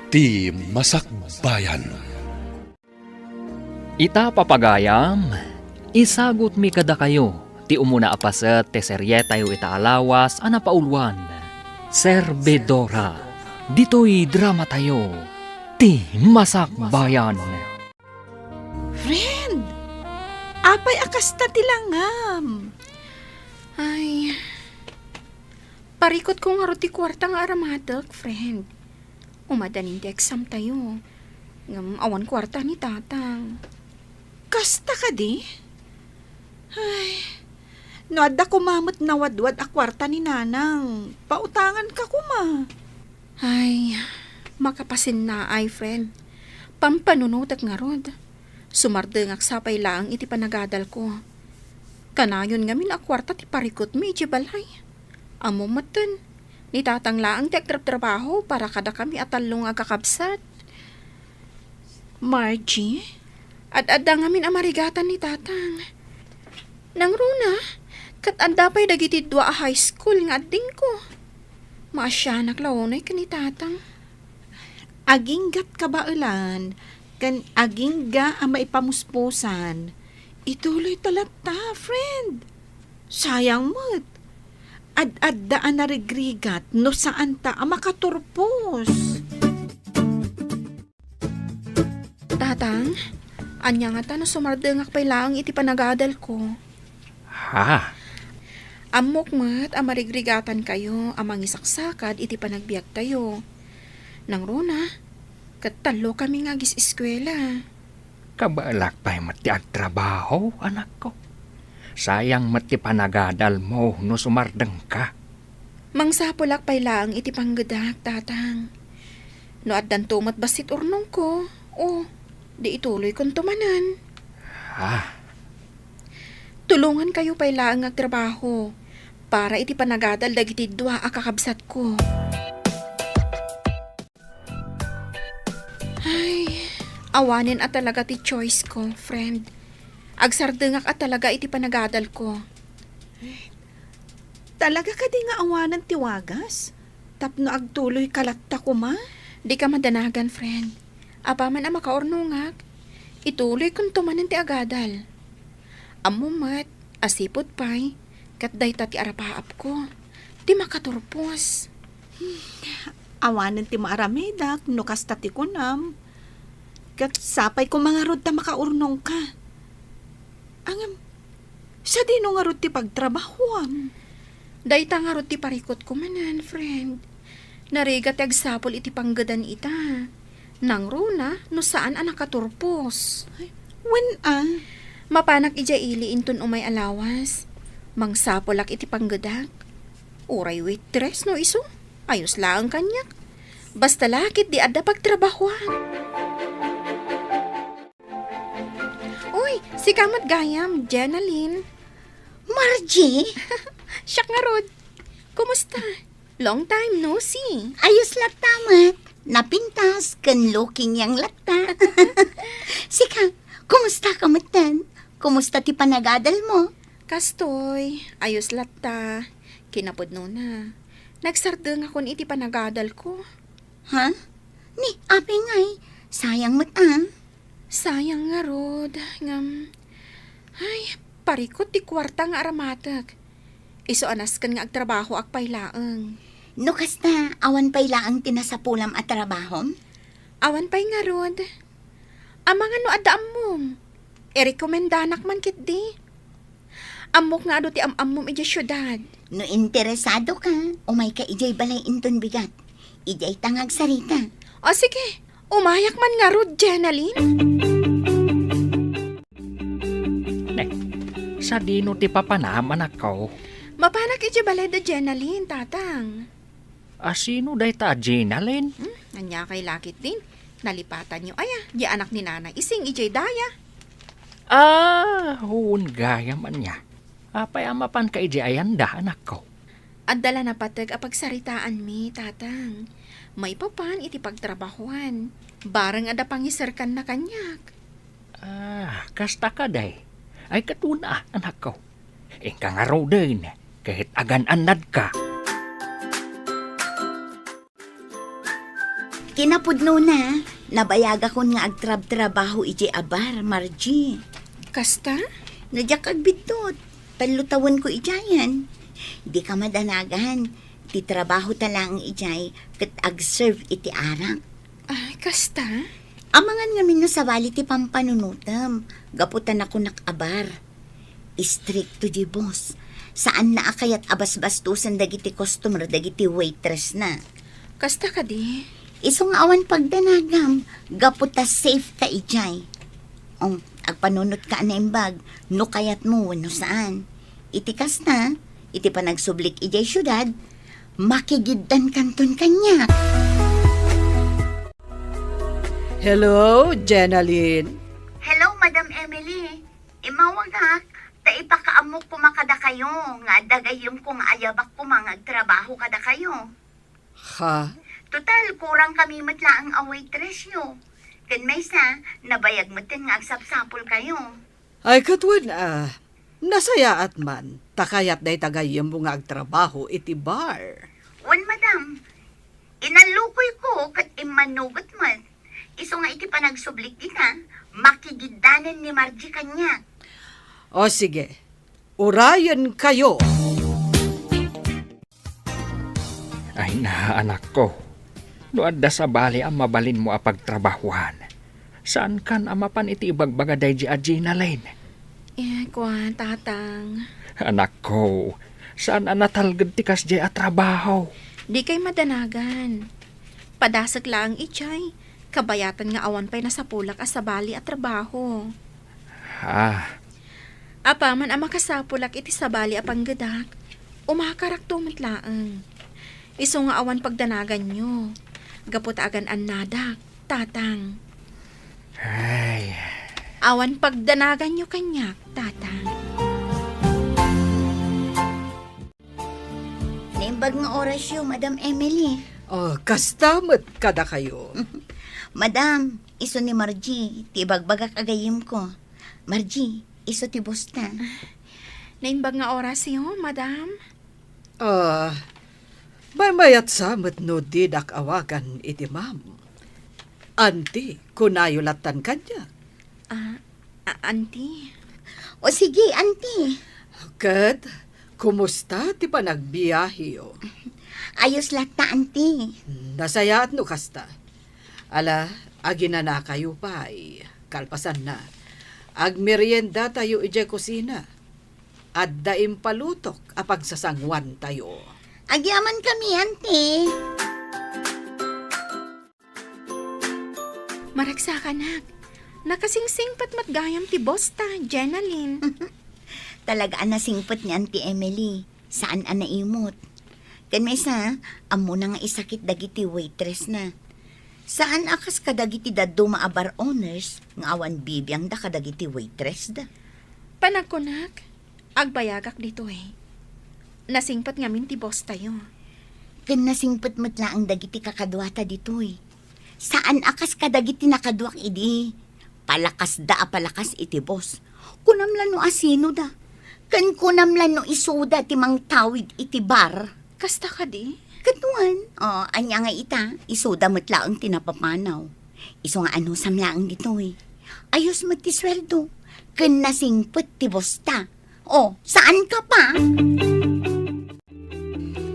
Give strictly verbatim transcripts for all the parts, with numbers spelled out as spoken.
Ti Masakbayan. Ita, papagayam, isagutmi kadakayo ti umuna a paset ti serietayo ita a lawas a napauluan, Servidora. Ditoy dramatayo, Ti Masakbayan. Friend, apay a kasta ti langam? Ay, parikutko ngarud ti kuarta nga aramatek, friend. Umadanin ti exam tayo. Ngem awan kuarta ni Tatang. Kasta kadi? Ay, no adda koma met nawadwad a kuarta ni Nanang, pautanganka koma. Ay, makapasinnaay, friend. Pampanunotek ngarud. Sumardengak sapay laeng iti panagadalko. Kanayon ngamin a kuarta ti parikutmi iti balay. Ammom metten, ni Tatang laeng ti agtrabtrabaho para kadakami a tallo nga agkakabsat. Margie, ad-adda ngamin a marigatan ni Tatang. Nangruna, ket adda pay dagiti dua a high school nga addingko. Maasianak la unay ken ni Tatang. Aginggat kabaelan ken agingga a maipamuspusan. Ituloyta latta, friend. Sayang met. Ad-adda a narigrigat no saanta a makaturpos. Tatang, ania ngata no sumardengak pay laeng iti panagadalko? Ha? Ammok met a marigrigatankayo a mangisaksakad iti panagbiagtayo. Nangruna, ket tallokami nga agis-eskuela. Kabaelak pay met ti agtrabaho, anakko. Sayang met ti panagadalmo no sumardengka. Mangsapulak pay laeng iti panggedak, Tatang. No addanto met bassit urnongko, o, di ituloykonto manen. Ah. Tulongankayo pay laeng nga agtrabaho para iti panagadal dagiti dua a kakabsatko. Ay, awanen a talaga ti choice ko, friend. Agsardengak a talaga iti panagadalko. Talaga kadi nga awanen ti wagas? Tapno agtuloyka latta koma? Dika madanagan, friend. Apaman a makaurnongak, ituloykonto manen ti agadal. Ammom met a sipud pay, ket dayta ti arapaapko, ti makaturpos. Awanen ti maaramedak no kasta ti kunam. Ket sapay koma ngarud ta makaurnongka. Ngem, sadino ngarud ti pagtrabahoam? Dayta ngarud ti parikutko manen, friend. Narigat ti agsapul iti panggedan ita. Nangruna no saan a nakaturpos. Ay, wen a? Mapanak idiay ili inton umay a lawas. Mangsapulak iti panggedak. Uray waitress no isu, ayos laeng kaniak. Basta la ketdi adda pagtrabahoan. Uy, sika met gayam, Jenalyn. Margie? Siak ngarud. Kumusta? Long time no see. Ayos latta met. Napintas ken looking young latta. Sika, kumusta ka metten? Kumusta ti panagadal mo? Kastoy, ayos latta. Kinapudnona, nagsardengakon iti panagadalko. Ha? Ni, apay ngay? Sayang met a. Sayang ngarud, ngem, ay, parikut ti kuarta nga aramatek. Isu a nasken nga agtrabahoak pay laeng. No kasta, awan pay laeng ti nasapulam a trabahom? Awan pay ngarud. Amangan no adda ammom, irekomendanak man ketdi. Ammok nga adu ti am-ammom idiay siudad. No interesado ka, umay ka idiay balay inton bigat. Idiay ta nga agsarita. O sige, umayak man ngarud, Jenalyn. Ne, sadino ti papanam, anakko? Mapanak idiay balay da Jenalyn, tatang. A, sino dayta a Jenalyn? Hmm, ania kay lakit din? Nalipatanyo aya, di anak ni Nanay Ising idiay daya. A, wen gayam ania. Apay a mapanka idiay ayanda, anakko? Adda la napateg a pagsaritaanmi, tatang. Maipapan iti pagtrabahoan. Bareng adda pangiserkanna kaniak. A, kasta kadi? Ay, ket wen a, anakko. Inka ngaruden, ket agan-annadka. Inapudno na, nabayagakon nga agtrabtrabaho idiay a bar, Margie. Kasta? No diak agbiddut, tallo tawenko idiayen. Dika madanagan, ti trabahota laeng idiay ket agserve iti arak. Ay, kasta? Amangan ngamin no sabali ti pampanunotem, gapu ta nakunak a bar. Istrikto diay boss. Saanna a kayat a basbastosen dagiti customer dagiti waitressna. Kasta kadi? Isu nga awan pagdanagam, gapu ta safe ka idiay. O, agpanunotka a naimbag, no kayatmo wenno saan. Iti kasta, iti panagsublik idiay siudad, makigiddankanton kaniak. Hello, Jenalyn. Hello, Madam Emily. Immawagak, ta ipakaammok koma kadakayo, nga adda gayyemko nga ayabak koma nga agtrabaho kadakayo. Ha? Total, kurang kami met laeng a waitressyo. Ken maysa, nabayag metten nga agsapsapulkayo. Ay, ket wen a, nasayaat man, ta kayat dayta gayyemmo nga agtrabaho iti bar. Wen, madam, inallukoyko ket immanugot met. Isu nga iti panagsublik dita, makigiddanen ni Margie kaniak. O sige, urayenkayo. Ay na, anakko. No adda sabali a mabalinmo a pagtrabahuan, saankan a mapan iti ibagbaga daydi a Jenalyn? Eh, kua, Tatang. Anakko, saan a natalged ti kasdiay a trabaho? Dikay madanagan. Padasek laeng idiay, kabayatan nga awan pay nasapulak a sabali a trabaho. Ah. Apaman a makasapulak iti sabali a panggedak, umakarakto met laeng. Isu nga awan pagdanaganyo, gapu ta agan-annadak, Tatang. Ay. Awan pagdanaganyo kaniak, Tatang. Naimbag nga orasyo, Madam Emily. Oh, kasta met kadakayo. Madam, isu ni Margie, ti ibagbagak a gayyemko. Margie, isu ti boss ta. Naimbag nga orasyo, Madam? Ah, maymayat sa met no didak awagan iti ma'am. Auntie, kunayo lattan kaniak. Ah, a-, auntie. O sige, auntie. Ket, kumusta ti panagbiaheyo? Ayos latta, auntie. Nasayaat no kasta. Ala, aginanakayo pay. Kalpasanna, agmeriendatayo idiay kusina. Adda impalutok a pagsasanguantayo. Agyamankami, auntie. Maragsakanak, nakasingsingpet met gayam ti boss ta, Jenalyn. Talaga a nasingpet ni Auntie Emily. Saan a naimut. Ken maysa, ammona nga isakit dagiti waitress na. Saan a kas kadagiti dadduma a bar owners nga awan bibiangda kadagiti waitress da. Panagkunak, agbayagak ditoy. Nasingpet ngamin ti boss tayo. Ken nasingpet met laeng dagiti kakaduata ditoy. Saan a kas kadagiti nakaduak idi. Palakasda a palakas iti boss. Kunam la no asinoda. Ken kunam la no isuda ti mangtawid iti bar. Kasta kadi? Ket wen, o, ania nga ita, isuda met laeng ti napapanaw. Isu nga anusam laeng ditoy. Ayos met ti sueldo. Ken nasingpet ti boss ta. O, saan ka pa?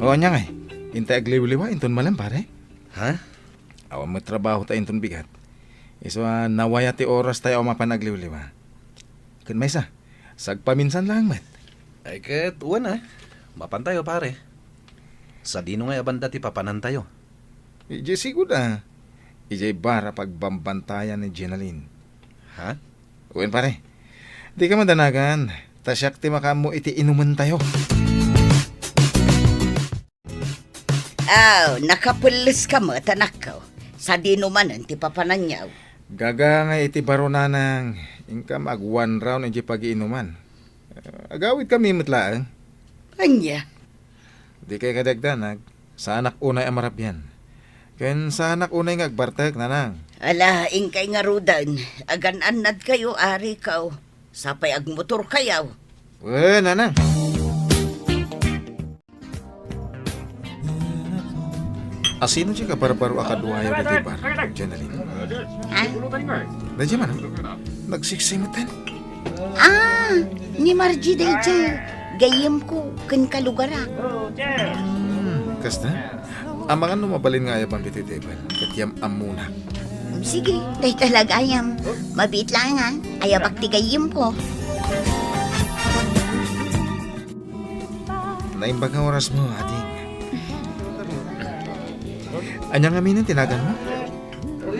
O, ania ngay? Intay agliwliwa inton malem, pare? Ha? Awan met trabaho ta inton bigat. Isu a nawaya ti oras tayo a mapan agliwliwa. Ken maysa, sagpaminsan laeng met. Ay ket, wen a. Mapan tayo, pare. Sadino ngay a banda ti papanan tayo? Idiay sigud a. Idiay bar a pagbambantayan ni Jenalyn. Ha? Wen, pare. Dika madanagan, ta siak ti makaammo iti inumen tayo. Aw, nakapelles ka met, anakko. Sadino manen ti papananyaw? Gaga nga iti baro, nanang, inkam ag one round iti pagiinuman. Agawid kami met laeng. Ania? Dikay kadagdanag, saanak unay a marabian. Ken saanak unay nga agbartek, nanang. Ala, inkay ngaruden, agan-annad kayo, ari kaw. Sapay agmotor kayaw. Wen, nanang. Asino ti kabarbaro a kaduayo ditoy bar, Jenalyn? Ha? Daydiay man, nagsiksimetan. Ah, ni Margie daydiay. Gayyemko ken kalugarak. Hmm, kasta? Amangan no mabalin nga ayabam ditoy table, ket yam-ammona. Sige, dayta la gayam. Mabiit laeng, ayabak ti gayyemko. Naimbag nga orasmo, ading. Ania ngamin ti naganmo?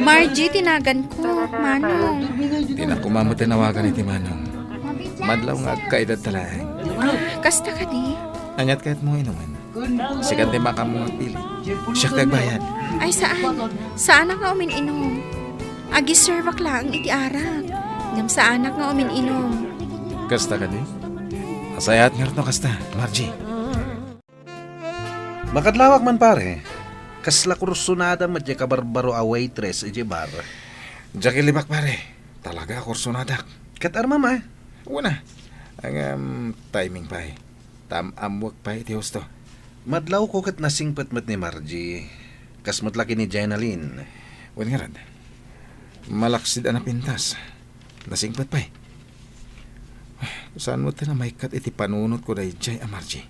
Margie ti naganko, Manong. Dinak koma met nawagan iti Manong. Madlaw nga agkaedadta laeng. Ah, kasta kadi? Aniat kayatmo inumen? Sikan ti makaammo nga agpili. Siak ti agbayad. Ay, saan. Saanak nga umin-inum. Agiservak laeng iti arak. Ngem saanak nga umin-inum. Kasta kadi? Nasayaat ngarud no kasta, Margie. Makadlawak man, pare. Kasla kursonada met diay kabarbaro a waitress idiay bar. Diak ilibak, pare. Talaga, kursonadak. Ket armam a? Wen a. Ngem, timing pay. Tam-ammoek pay iti husto. Madlawko ket nasingpet met ni Margie. Kas met la ken ni Jenalyn. Wen ngarud, malaksid a napintas. Nasingpet pay. Saan met ti maikkat iti panunotko daydiay a Margie?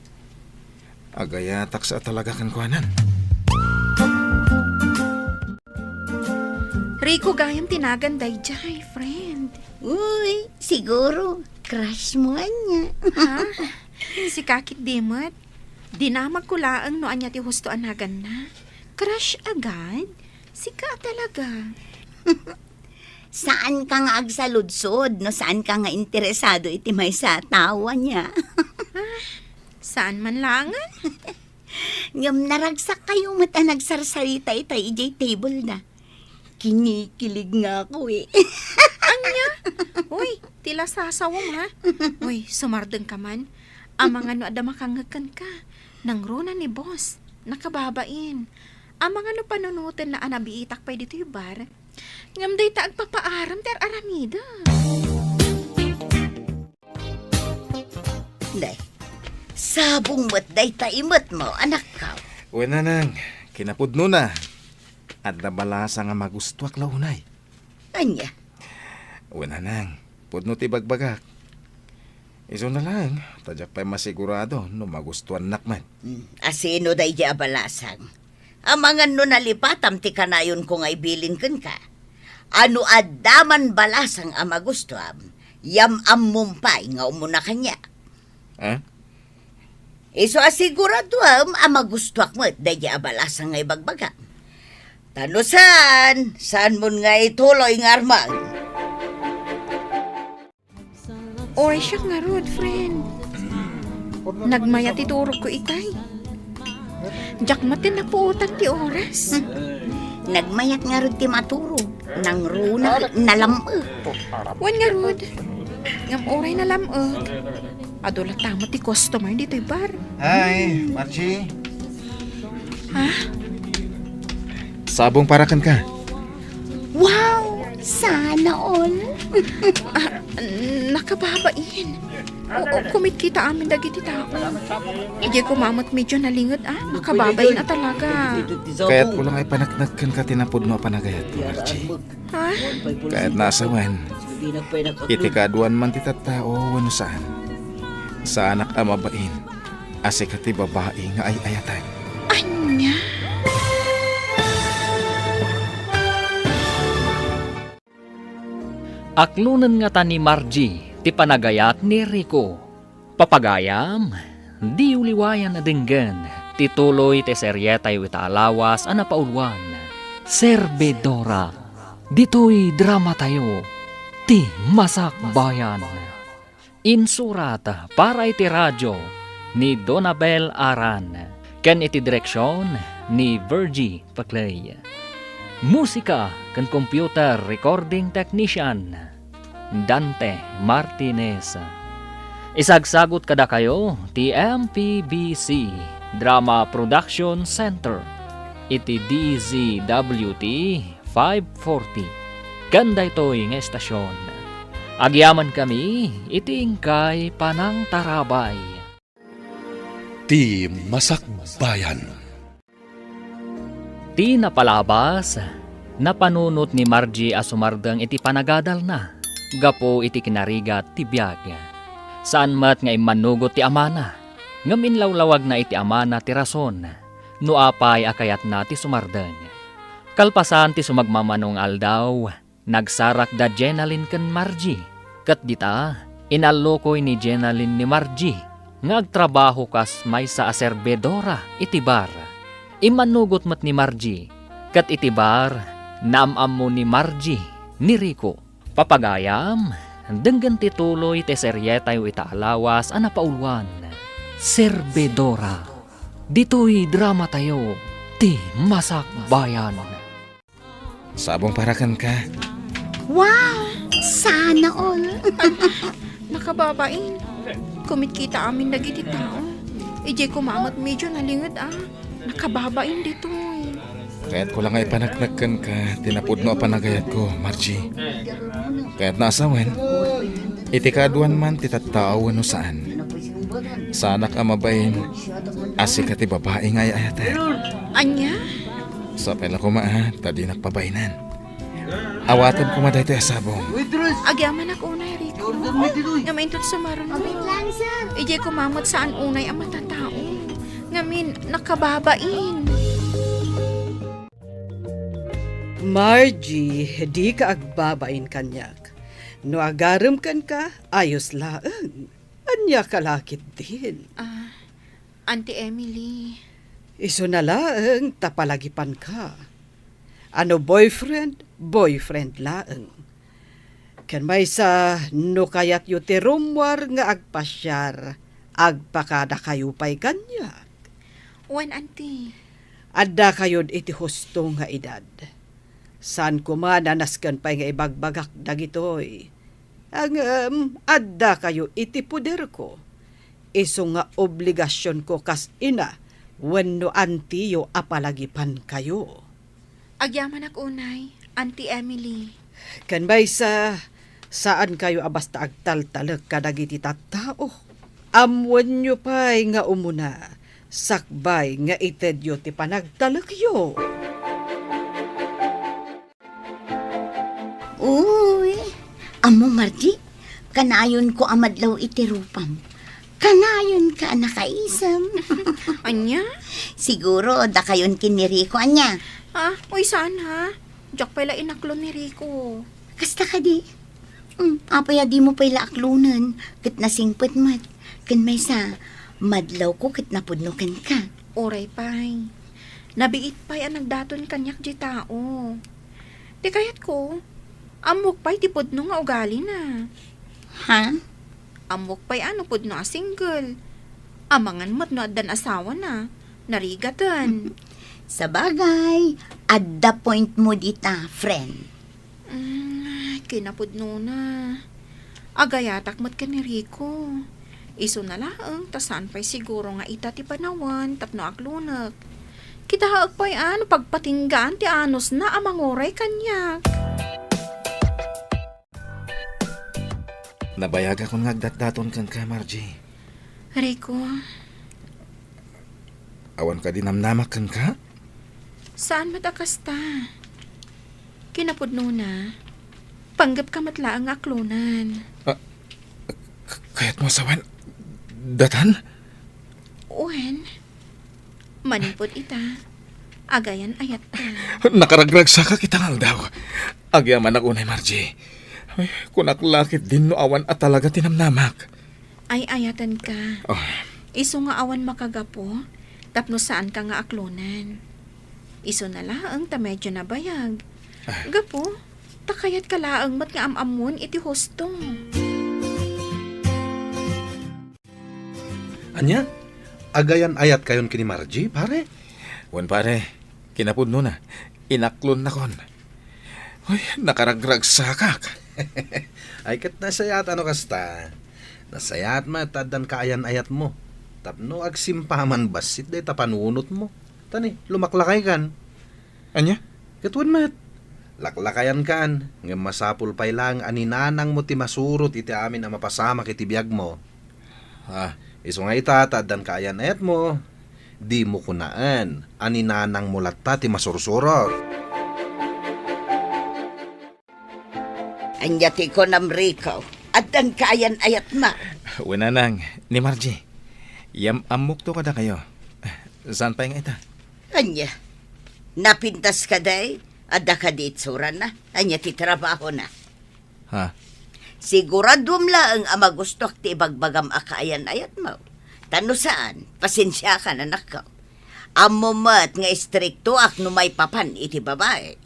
Agayatak sa a talaga kenkuanan. Rico gayam ti nagan daydiay, friend. Uy, siguro, crush mo ania. Ha? Sika ketdi met. Dinamagko laeng no ania ti husto a naganna. Crush agad? Sika a talaga. Saanka nga agsaludsod no saanka nga interesado iti maysa a tao ania. Ah, saan man laengen? Ngem naragsakkayo met a nagsarsarita itay idiay table-na. Kinikilig nga ako, eh. Ania? Uy, ti lasasawem, ha? Uy, sumardengka man. Amangan no adda makangngeg kenka. Nangruna ni boss. Nakababain. Amangan no panunotenna a nabiitak pay ditoy bar. Ngem dayta agpapaaram ti ar-aramidek. Nay, sabong met dayta imetmo, anakko. Wen, nanang, kinapudnona. Adda balasang a magustuak la unay. Ania? Wen, nanang, pudno ti bagbagak. Isuna laeng, ta diak pay masigurado no magustuannak met. Hmm, asino daydiay a balasang? Amangan no nalipatam ti kanayonko nga ibilin kenka. A no adda man balasang a magustuam, yam-ammom pay nga umuna kaniak. Ha? Isu a siguradoem a magustuak met daydiay a balasang nga ibagbagam. Ta no saan, saanmon nga ituloy nga armang. Oy, siak ngarud, friend. Nagmayat ti turogko itay. Diak met ti napuotan ti oras. Nagmayat ngarud ti maturog. Nangruna, nalam-ek. Wen ngarud. Ngem uray nalam-ek, adu latta met ti customer ditoy bar. Hi, Margie. Ha? Sabong para kenka. Wow! Sana all! Ah, nakababain. Oo, kumitkita amin dagiti tao. Idiay koma met medyo nalinget, ah. Nakababain a talaga. Kayatko lang a ipaneknek kenka ti napudno a panagayat, Margie. Ha? Kayatna a sawen, iti kaaduan man ti tattao wenno saan, saanak a mabain a sika ti babai nga ay-ayaten. Ania? Aklonen ngata ni Margie ti panagayat ni Rico. Papagayam, diyo liwayan a denggen ti tuloy ti serietayo ita a lawas a napauluan, Servidora, ditoy dramatayo, Ti Masakbayan. Insurat para iti radio ni Donabel Aran ken iti direksion ni Virgie Paclay. Musika ken computer recording technician, Dante Martinez. Isagsagut kadakayo ti M P B C Drama Production Center iti D Z W T five forty. Ken daytoy nga estasion, agyamankami iti inkay panangtarabay. Ti Masakbayan. Ti napalabas, napanunot ni Margie a sumardeng iti panagadalna gapu iti kinarigat ti biag. Saan met nga immanugot ti amana, ngem inlawlawagna iti amana ti rason no apay a kayatna ti sumardeng. Kalpasan ti sumagmamano nga aldaw, nagsarak da Jenalyn ken Margie, ket dita, inallukoy ni Jenalyn ni Margie nga agtrabaho kas maysa a serbidora iti bar. Immanugot met ni Margie, ket iti bar, naam-ammo ni Margie ni Rico. Papagayam, denggen ti tuloy ti serietayo ita a lawas a napauluan, Serbidora. Ditoy dramatayo, ti Masakbayan. Sabong para kenka. Wow! Sana all! Nakababain. Kumitkita amin dagiti tao. Idiay koma met medyo nalinged a. Nakababain ditoy. Kayatko la nga ipaneknek kenka ti napudno a panagayatko, Margie. Kayatna a sawen, iti kaaduan man ti tattao wenno saan, saanak a mabain a sika ti babai nga ay-ayatek. Ania? Sapay la koma a, ta dinak pabainan. Awatem koma daytoy a sabong. Agyamanak unay, Rico. Ngem inton sumaruno, idiay koma met saan unay a matatao. Ngamin, nakababain. Margie, dika agbabain kaniak. No agarem kenka, ayos laeng. Ania ka la ketdin? Ah, Auntie Emily. Isuna laeng ta palagipanka. A no boyfriend, boyfriend laeng. Ken maysa, no kayatyo ti rummuar nga agpasiar, agpakadakayo pay kaniak. Wen, Auntie. Addakayod iti husto nga edad. Saan koma a nasken pay nga ibagbagak dagitoy. Ngem addakayo iti poderko. Isu nga obligasionko kas ina wenno antiyo a palagipankayo. Agyamanak unay, Auntie Emily. Ken maysa, saankayo a basta agtaltalek kadagiti tattao. Ammoenyo pay nga umuna, sakbay nga itedyo ti panagtalekyo. Uy, ammo, Margie, kanayonko a madlaw iti rupam. Kanayonka a nakaisem. Ania? Siguro, dakayon ken ni Rico, ania? Ah, uy, saan, ha? Diak pay la inaklon ni Rico. Kasta kadi? Hmm, apay a dimo pay la aklonen, ket nasingpet met. Ken maysa, madlawko ket napudno kenka. Uray pay. Nabiit pay a nagdaton kaniak diay tao. Ti kayatko, ammok pay ti pudno nga ugalina. Ha? Ammok pay a no pudno a single. Amangan met no addan asawana. Narigaten. Sabagay, adda point mo dita, friend. Mm, kinapudnona. Agayatak met ken ni Rico. Isuna laeng ta saan pay siguro nga ita ti panawen tapno aklonek. Kitaek pay a no pagpatinggaan ti anusna a manguray kaniak. Nabayagakon nga agdatdaton kenka, Margie. Rico. Awan kadi namnamak kenka? Saan met a kasta? Kinapudnona, panggepka met laeng nga aklonen. Ah, k-, kayatmo a sawen datan? Wen, manipud ita, agayan-ayatka. Nakaragragsakak ita nga aldaw. Agyamanak unay, Margie. Ay, kunak la ketdin no awan a talaga ti namnamak. Ay-ayatenka. Oh. Isu nga awan makagapu, tapno saanka nga aklonen. Isuna laeng ta medyo nabayag. Ah. Gapu, ta kayatka laeng met nga am-ammon iti husto. Ania? Agayan-ayatkayon ken ni Margie, pare? Wen, pare. Kinapudnona, inaklonnakon. Uy, nakaragragsakak. Ay, ket nasayaat a no kasta. Nasayaat met ta addan kaayan-ayatmo. Tapno agsimpaman bassit dayta panunotmo. Ta ni, lumaklakaykan. Ania? Ket wen met, laklakayankan, ngem masapul pay laeng a ninanangmo ti masurot iti amin a mapasamak iti biagmo. Ah, isu nga ita, ta addan kaayan-ayatmo. Dimo kunaen a ni nanangmo latta ti masursurot. Ania ti kunam, Rico? Addan kaayan-ayatmo? Wen, nanang, ni Margie. Yam-ammokto kadakayo. Saan pay nga ita? Ania? Napintas kadi? Adda kadi itsurana? Ania ti trabahona? Ha? Siguraduem laeng a magustuak ti ibagbagam a kaayan-ayatmo. Ta no saan, pasensiakan, anakko. Ammom met nga istriktoak no maipapan iti babai.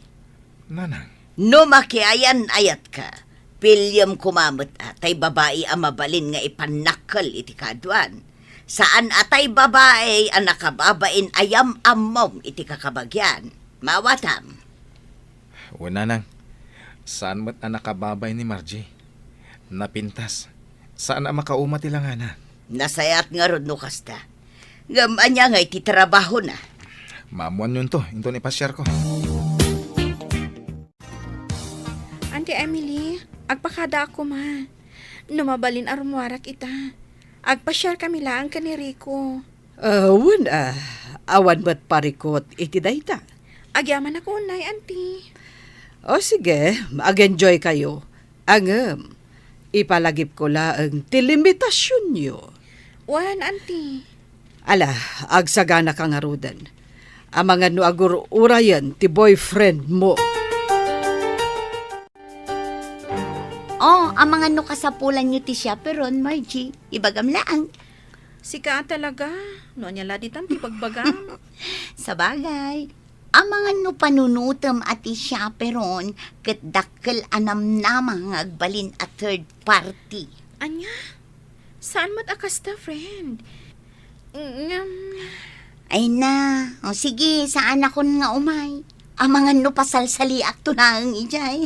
Nanang. No makiayan-ayatka, piliem koma met a tay babai a mabalin nga ipannakkel iti kaaduan. Saan a tay babai a nakababain a yam-ammom iti kakabagian. Maawatam. Wen, nanang. Saan met a nakababain ni Margie. Napintas. Saan a makauma ti langana. Nasayaat ngarud no kasta. Ngem ania ngay ti trabahona? Maammoanyonto inton ipasiarko. Auntie Emily, agpakadaak koma. No mabalin a rummuarak ita, agpasiarkami laeng ken ni Rico. Ah, wen, ah, awan met parikut iti dayta. Agyamanak unay, Auntie. O sige, mag-enjoy kayo. Ngem, ipalagipko laeng ti limitasionyo. Wen, Auntie. Ala, agsaganaka ngaruden. Amangan no agur-urayen ti boyfriendmo. Oh, amangan no kasapulanyo ti chaperon, Margie. Ibagam laeng. Sika a talaga. No ania la ditan ti bagbagam? Sabagay, amangan no panunotem a ti chaperon ket dakkel a namnama nga agbalin a third party. Ania? Saan met a kasta, friend? Ngem, ay na. O sige, saanakon nga umay. Amangan no pasalsaliakto laeng idiay.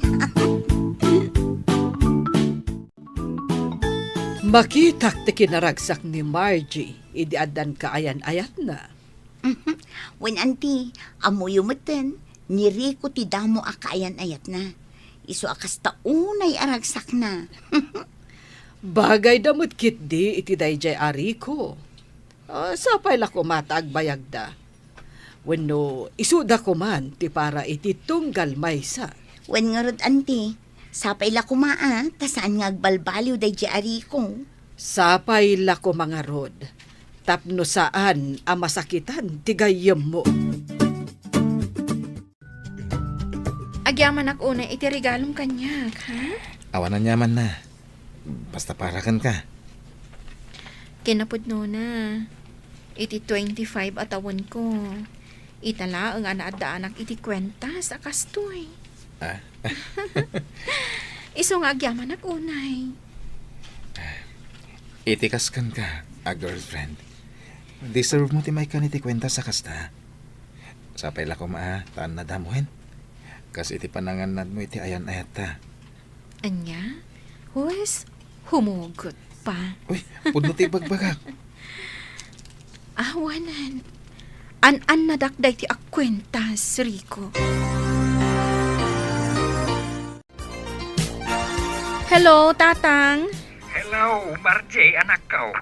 Makitak ti kinaragsak ni Margie idi addan kaayan-ayatna. Mhm. Wen, Auntie, ammoyo metten, ni Rico ti damo a kaayan-ayatna. Isu a kasta unay a ragsakna. Bagayda met ketdi iti daydiay a Rico. Ah, sapay la koma ta agbayagda. Wenno, isuda koman ti para iti tunggal maysa. Wen ngarud, Auntie, sapay la koma a, ta saan nga agbalbaliw daydiay a Rico. Sapay la koma ngarud, tapno saan a masakitan ti gayyemmo. Agyamanak unay iti regalom kaniak, ha? Awan aniamanna. Basta para kenka. Kinapudnona, iti twenty-five a tawenko, ita laeng a naaddaanak iti kuentas a kastoy. Ah? Isu nga agyamanak unay. Iti kas kenka a girlfriend, deserve mo ti maikkan iti kuentas a kasta. Sapay la koma a, ta annadam wen. Kas iti panangannadmo iti ayan-ayatta. Ania? Huwes, humugot pa. Uy, pudno ti ibagbagak. Awanen. An-annadak daytoy a kuentas, Rico. Hello, Tatang. Hello, Margie, anakko.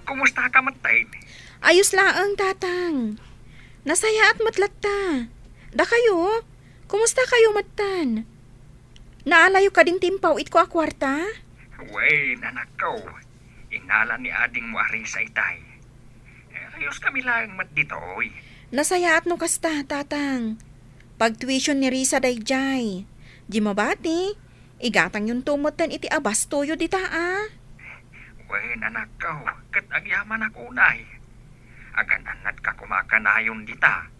Kumusta ka metten? Ayos laeng, Tatang. Nasayaat met latta. Dakayo, kumusta kayo metten? Naalayo kadin ti impawitko a kuarta? Wen, anakko. Inala ni adingmo a Risa itay. Ayoskami laeng met ditoy. Nasayaat no kasta, Tatang. Pagtuition ni Risa daydiay. Di mabati, igatangyonto metten iti abastoyo dita a. Wen, anakko, ket agyamanak unay. Agan-annadka koma a kanayon dita.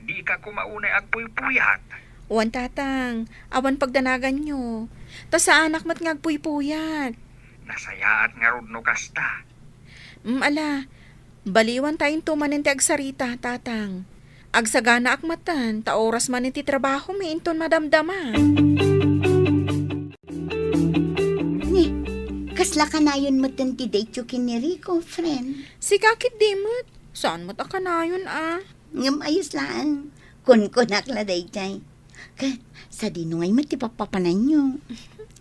Dika koma unay agpuypuyat. Wen, Tatang, awan pagdanaganyo. Ta saanak met nga agpuypuyat. Nasayaat ngarud no kasta. Mm, ala, baliwanta into manen ti agsarita, Tatang. Agsaganaak metten, ta oras manen ti trabahomi inton madamdama. Ni, kasla kanayon metten ti dateyo ken ni Rico, friend? Sika ketdi met. Saan met a kanayon a? Ngem ayos laeng. Kunkunak la daydiay. Ket, sadino ngay met ti pappapananyo?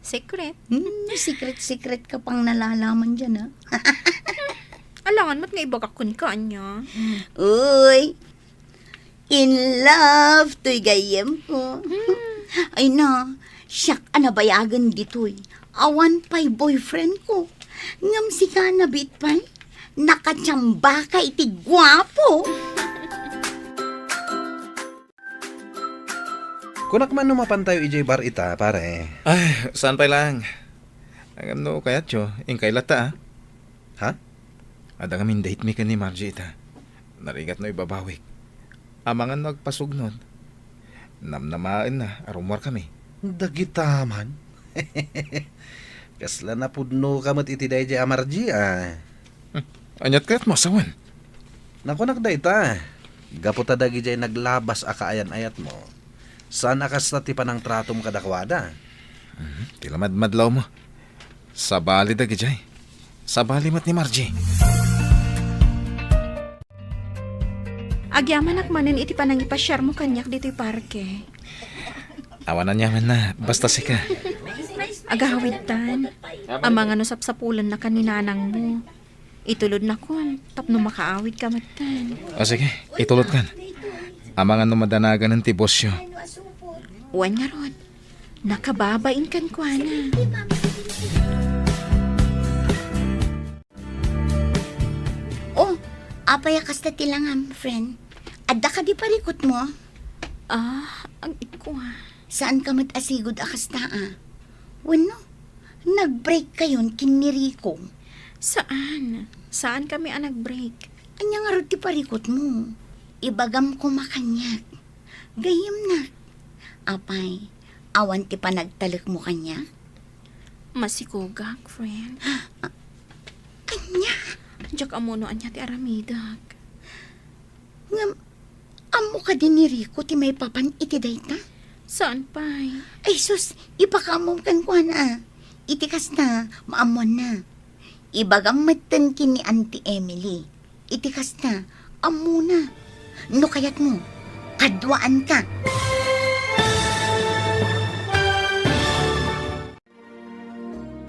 Secret. Hmm, secret-secret ka pang nalalaman diay, a. Alangan met nga ibagak kenka, ania? Uy, in love toy gayyemko. Hmm. Ay na, siak a nabayagen ditoy. Awan pay boyfriendko. Ngem sika, nabiit pay. Nakatiambaka iti guapo. Kunak man no mapantayo idiay bar ita, pare. Ay, saan pay laeng. Ngem no kayatyo, inkay latta, a. Ha? Adda ngamin date mi ken ni Margie ita. Narigat no ibabawik. Amangan no agpasugnod. Namnamaenna a rummuarkami. Dagita man. Kasla napudnoka met iti daydiay a Margie, a. Hmm. Aniat kayatmo a sawen? Nakunak dayta. Gapu ta dagidiay naglabas a kaayan-ayatmo, saan a kasta ti panangtratom kadakuada. Mhm. Ti lamadmadlawmo. Sabali dagidiay. Sabali met ni Margie. Agyamanak manen iti panangipasiarmo kaniak ditoy parke. Awan aniamanna, basta sika. Agawidtan. Amangan no sapsapulennaka ni nanangmo. Itulodnakon, tapno makaawidka metten. O sige, itulodkan. Amangan no madanaganen ti bosyo. Wen ngarud, nakababain kenkuana. Oh, apay a kasta ti langam, friend? Adda kadi parikutmo? Ah, agikua. Saanka met a sigud a kasta, a? Wenno, nag-break kayon ken ni Rico? Saan. Saankami a nag-break. Ania ngarud ti parikutmo? Ibagam koma kaniak. Gayyemnak. Apay, awan ti panagtalekmo kaniak? Masikogak, friend. Ania? Diak ammo no ania ti aramidek. Ngem, ammo kadi ni Rico ti maipapan iti dayta? Saan pay? Ay sus, ipakaammom kenkuana. Iti kasta, maammoanna. Ibagam metten ken ni Auntie Emily. Iti kasta, ammona. No kayatmo, kaduaanka.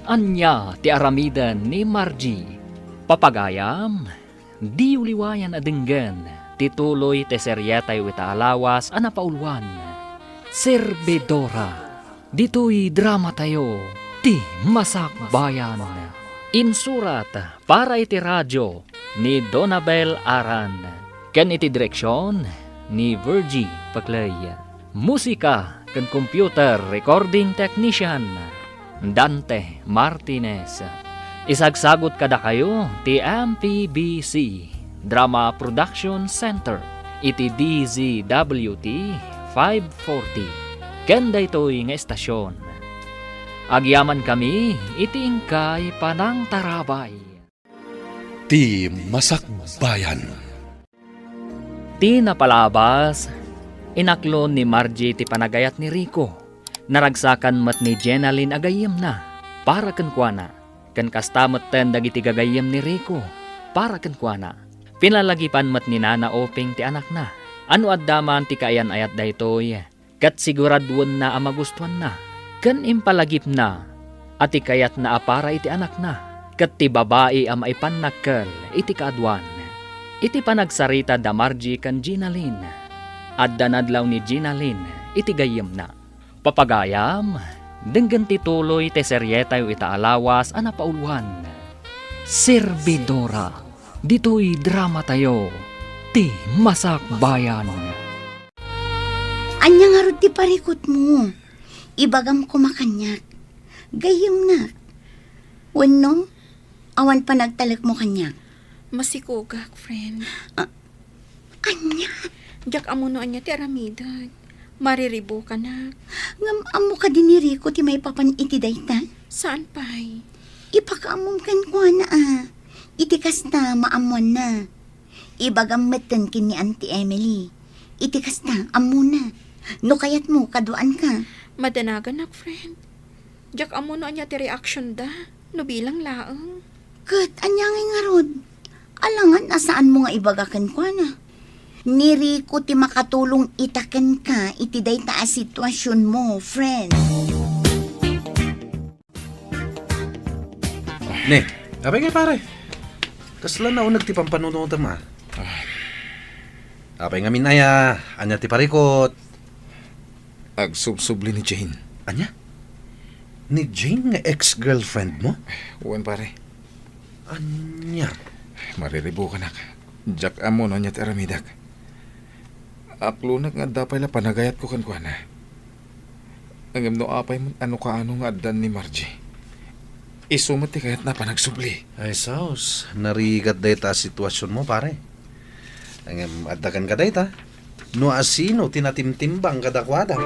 Ania ti aramiden ni Margie? Papagayam, diyo liwayan a denggen ti tuloy ti serietayo ita a lawas a napauluan, Servidora. Ditoy dramatayo, Ti Masakbayan. Insurat para iti radio ni Donabel Aran, ken iti direksion ni Virgie Paclay. Musika ken computer recording technician, Dante Martinez. Isagsagut kadakayo ti M P B C Drama Production Center iti D Z W T five forty. Ken daytoy nga estasion, agyamankami iti inkay panangtarabay. Ti Masakbayan. Ti napalabas, inaklon ni Margie ti panagayat ni Rico. Naragsakan met ni Jenalyn a gayyemna para kenkuana, ken kasta metten dagiti gagayyem ni Rico para kenkuana. Pinalagipan met ni Nana Oping ti anakna. A no adda man ti kaayan-ayat daytoy, ket siguraduenna a magustuanna, ken impalagipna a ti kayatna a para iti anakna, ket ti babai a maipannakkel iti kaaduan. Iti panagsarita da Margie ken Jenalyn, adda nadlaw ni Jenalyn iti gayyemna. Papagayam, denggen ti tuloy ti serietayo ita a lawas a napauluan, Servidora. Ditoy dramatayo, Ti Masakbayan. Ania ngarud ti parikutmo? Ibagam koma kaniak. Gayyemnak. Wenno, awan panagtalekmo kaniak? Masikogak, friend. Ah, ania? Diak ammo no ania ti aramidek. Mariribukanak. Ngem ammo kadi ni Rico ti maipapan iti dayta? Saan pay? Ipakaammom kenkuana, a. Iti kasta, maammoanna. Ibagam metten ken ni Auntie Emily. Iti kasta, ammona. No kayatmo, kaduaanka. Madanaganak, friend. Diak ammo no ania ti reaction da, no bilang laeng. Ket ania ngay ngarud? Alangan a saanmo nga ibaga kenkuana. Ni Rico ti makatulong ita kenka iti dayta a situasionmo, friend. Ne, apay ngay, pare? Kasla nauneg ti pampanunotem, a? Apay ngamin aya, ania ti parikut? Agsubsubli ni Jane. Ania? Ni Jane nga ex-girlfriend mo? Wen, pare. Ania? Mariribukanak. Diak ammo no ania ti aramidek. Aklonek nga adda pay la panagayatko kenkuana. Ngem no apay met a no kaano nga addan ni Margie, isu met ti kayatna a panagsubli. Ay, sus, narigat dayta a situasionmo, pare. Ngem adda kenka dayta, no asino ti natimtimbang kadakuada.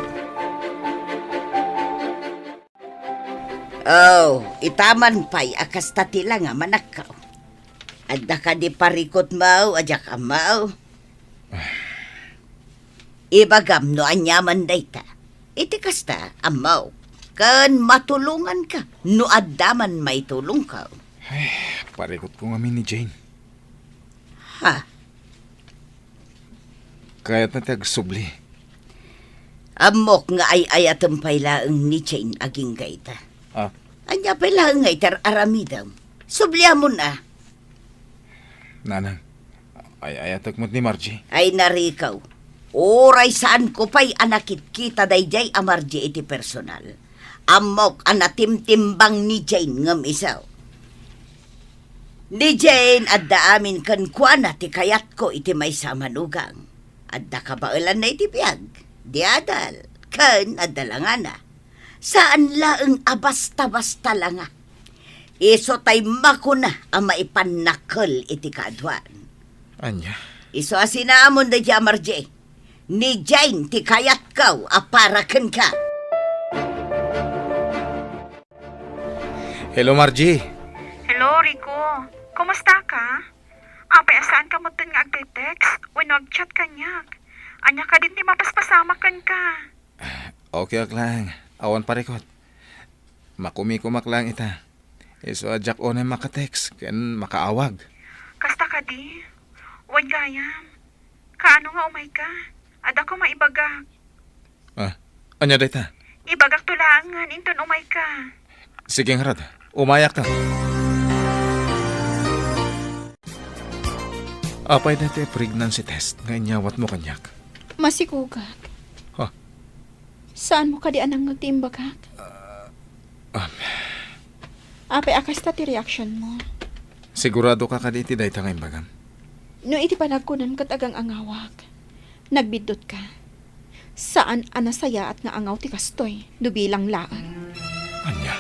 Oh, itaman pay a kasta ti langa, manakkaw. Adda kadi parikutmo a diak ammo? Ibagam no aniaman dayta. Iti kasta, ammok, ken matulonganka no adda man maitulongko. Ay, parikutko ngamin ni Jane. Ha? Kayatna ti agsubli. Ammok nga ay-ayatem pay laeng ni Jane agingga ita. Ah. Ania pay laeng nga iti ar-aramidem? Subliamon a. Nanang, ay-ayatek met ni Margie. Ay, narikaw. Uray saanko pay a nakitkita daydiay a Margie iti personal, ammok a natimtimbang ni Jane ngem isu. Ni Jane adda amin kenkuana ti kayatko iti maysa a manugang. Adda kabaelanna iti biag, di adal, ken adda langana. Saan laeng a basta-basta langa. Isu tay makuna a maipannakkel iti kaaduan. Ania? Isu a sinamon daydiay a Margie. Ni Jane ti kayatko a para kenka. Hello, Margie. Hello, Rico. Kumusta ka? Apay a saanka metten nga agte-text wenno agchat kaniak? Ania kadin ti mapaspasamak kenka? Okay ak laeng. Awan parikut. Makumikumak laeng ita. Isu a diak unay maka-text ken makaawag. Kasta kadi? Wen gayam. Kaano nga umayka? Adda koma ibagak. Ah, ania dayta? Ibagakto laengen inton umayka. Sige ngarud, umayakto. Apay dayta a pregnancy test nga inyawatmo kaniak? Masikogak. Ha? Saanmo kadi a nangngeg ti imbagak? Ah, um. Apay a kasta ti reaksionmo? Siguradoka kadi iti dayta nga imbagam? No iti panagkunam ket agang-angawak, nagbiddutka. Saan a nasayaat nga angaw ti kastoy no bilang laeng. Ania?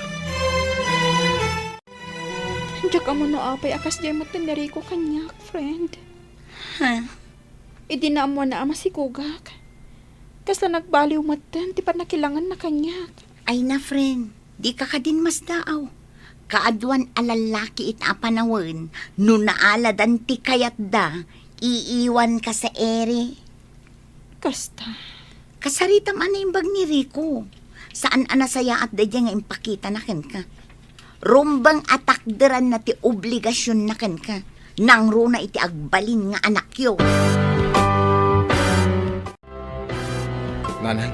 Diak ammo no apay a kasdiay metten ni Rico kaniak, friend. Ha? Idi naammoanna a masikogak, kasla nagbaliw metten ti pannakilanganna kaniak. Ay na, friend, dika kadin masdaaw. Kaaduan a lallaki ita a panawen, no naaladan ti kayatda, iiwanka sa iri. Kasta. Kasaritam a naimbag ni Rico. Saan a nasayaat daydiay nga impakitana kenka. Rumbeng a takderanna ti obligasionna kenka. Nangruna iti agbalin nga anakyo. Nanang,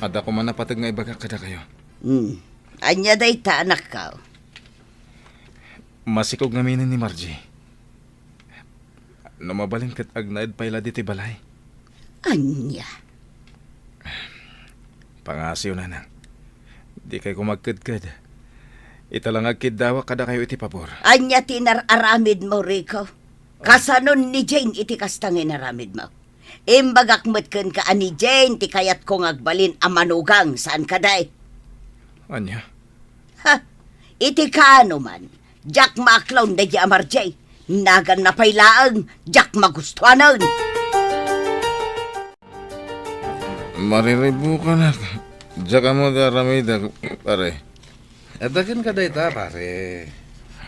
adda koma napateg nga ibagak kadakayo. Hmm. Ania dayta, anakko? Masikog ngaminen ni Margie. No mabalin ket agnaed pay la ditoy balay. Ania? Pangasiw, nanang. Dikay koma agkedked. Ita la nga agkiddawak kadakayo iti pabor. Ania ti inar-aramidmo, Rico? Kasanon ni Jane iti kasta nga inaramidmo? Imbagak met kenka a ni Jane ti kayatko nga agbalin a manugang, saan kadi? Ania? Ha? Iti kaano man, diak maaklaw daydiay a Margie. Naganna pay laeng, diak magustuanen. Mariribukanak. Diak ammo ti aramidek, pare. Adda kenka dayta, pare.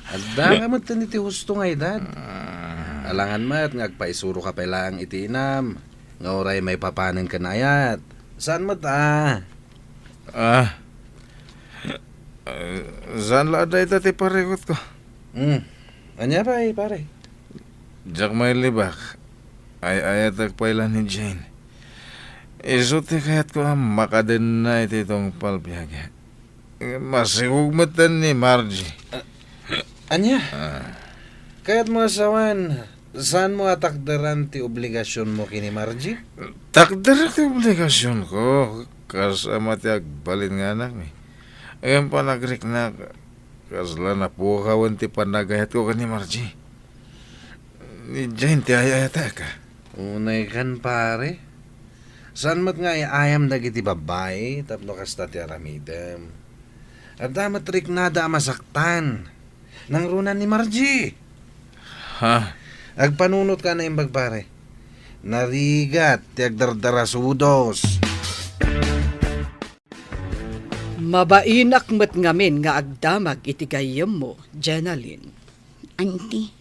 Adda nga met iti husto nga edad. Ah. Alangan met nga agpaisuroka pay laeng iti inam, nga uray maipapanen ken ayat. Saan met a? Ah. Ah, saan la a dayta ti parikutko. Hmm. Ania pay, pare? Diak mailibak. Ay-ayatek pay la ni Jane. Isu ti kayatko a makadenna iti tungpal biag. Masikog metten ni Margie. Ah, ania? Ah. Kayatmo a sawen, saanmo a takderan ti obligasionmo ken ni Margie? Takderak ti obligasionko, kas ama ti agbalin nga anakmi. Ngem panagriknak, kasla napukawen ti panagayatko ken ni Margie. Idiay ti ay-ayatek. Unaykan, pare. Saan met nga ay-ayam dagiti babbai tapno kasta ti aramidem? Adda met riknada a masaktan. Nangruna ni Margie. Ha? Agpanunotka a naimbag, pare. Narigat ti agdardarasudos. Mabainak met ngamin nga agdamag iti gayyemmo, Jenalyn. Auntie.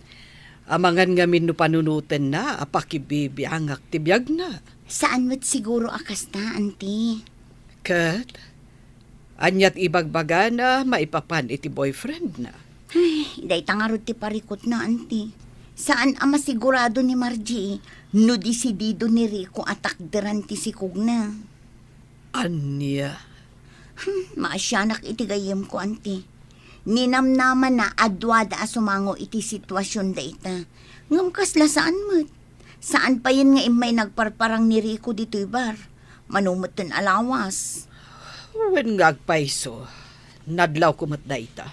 Amangan ngamin no panunotenna a pakibibiangak ti biagna. Saan met siguro a kasta, Auntie. Ket, ania ti ibagbagana maipapan iti boyfriendna? Ay, dayta ngarud ti parikutna, Auntie. Saan a masigurado ni Margie no desidido ni Rico a takderan ti sikogna. Ania? Hmm, maasianak iti gayyemko, Auntie. Ninamnamanna a duada a sumango iti situasion dayta. Ngem kasla saan met. Saan payen nga immay nagparparang ni Rico ditoy bar. Mano metten a lawas. Wen nga agpayso, nadlawko met dayta.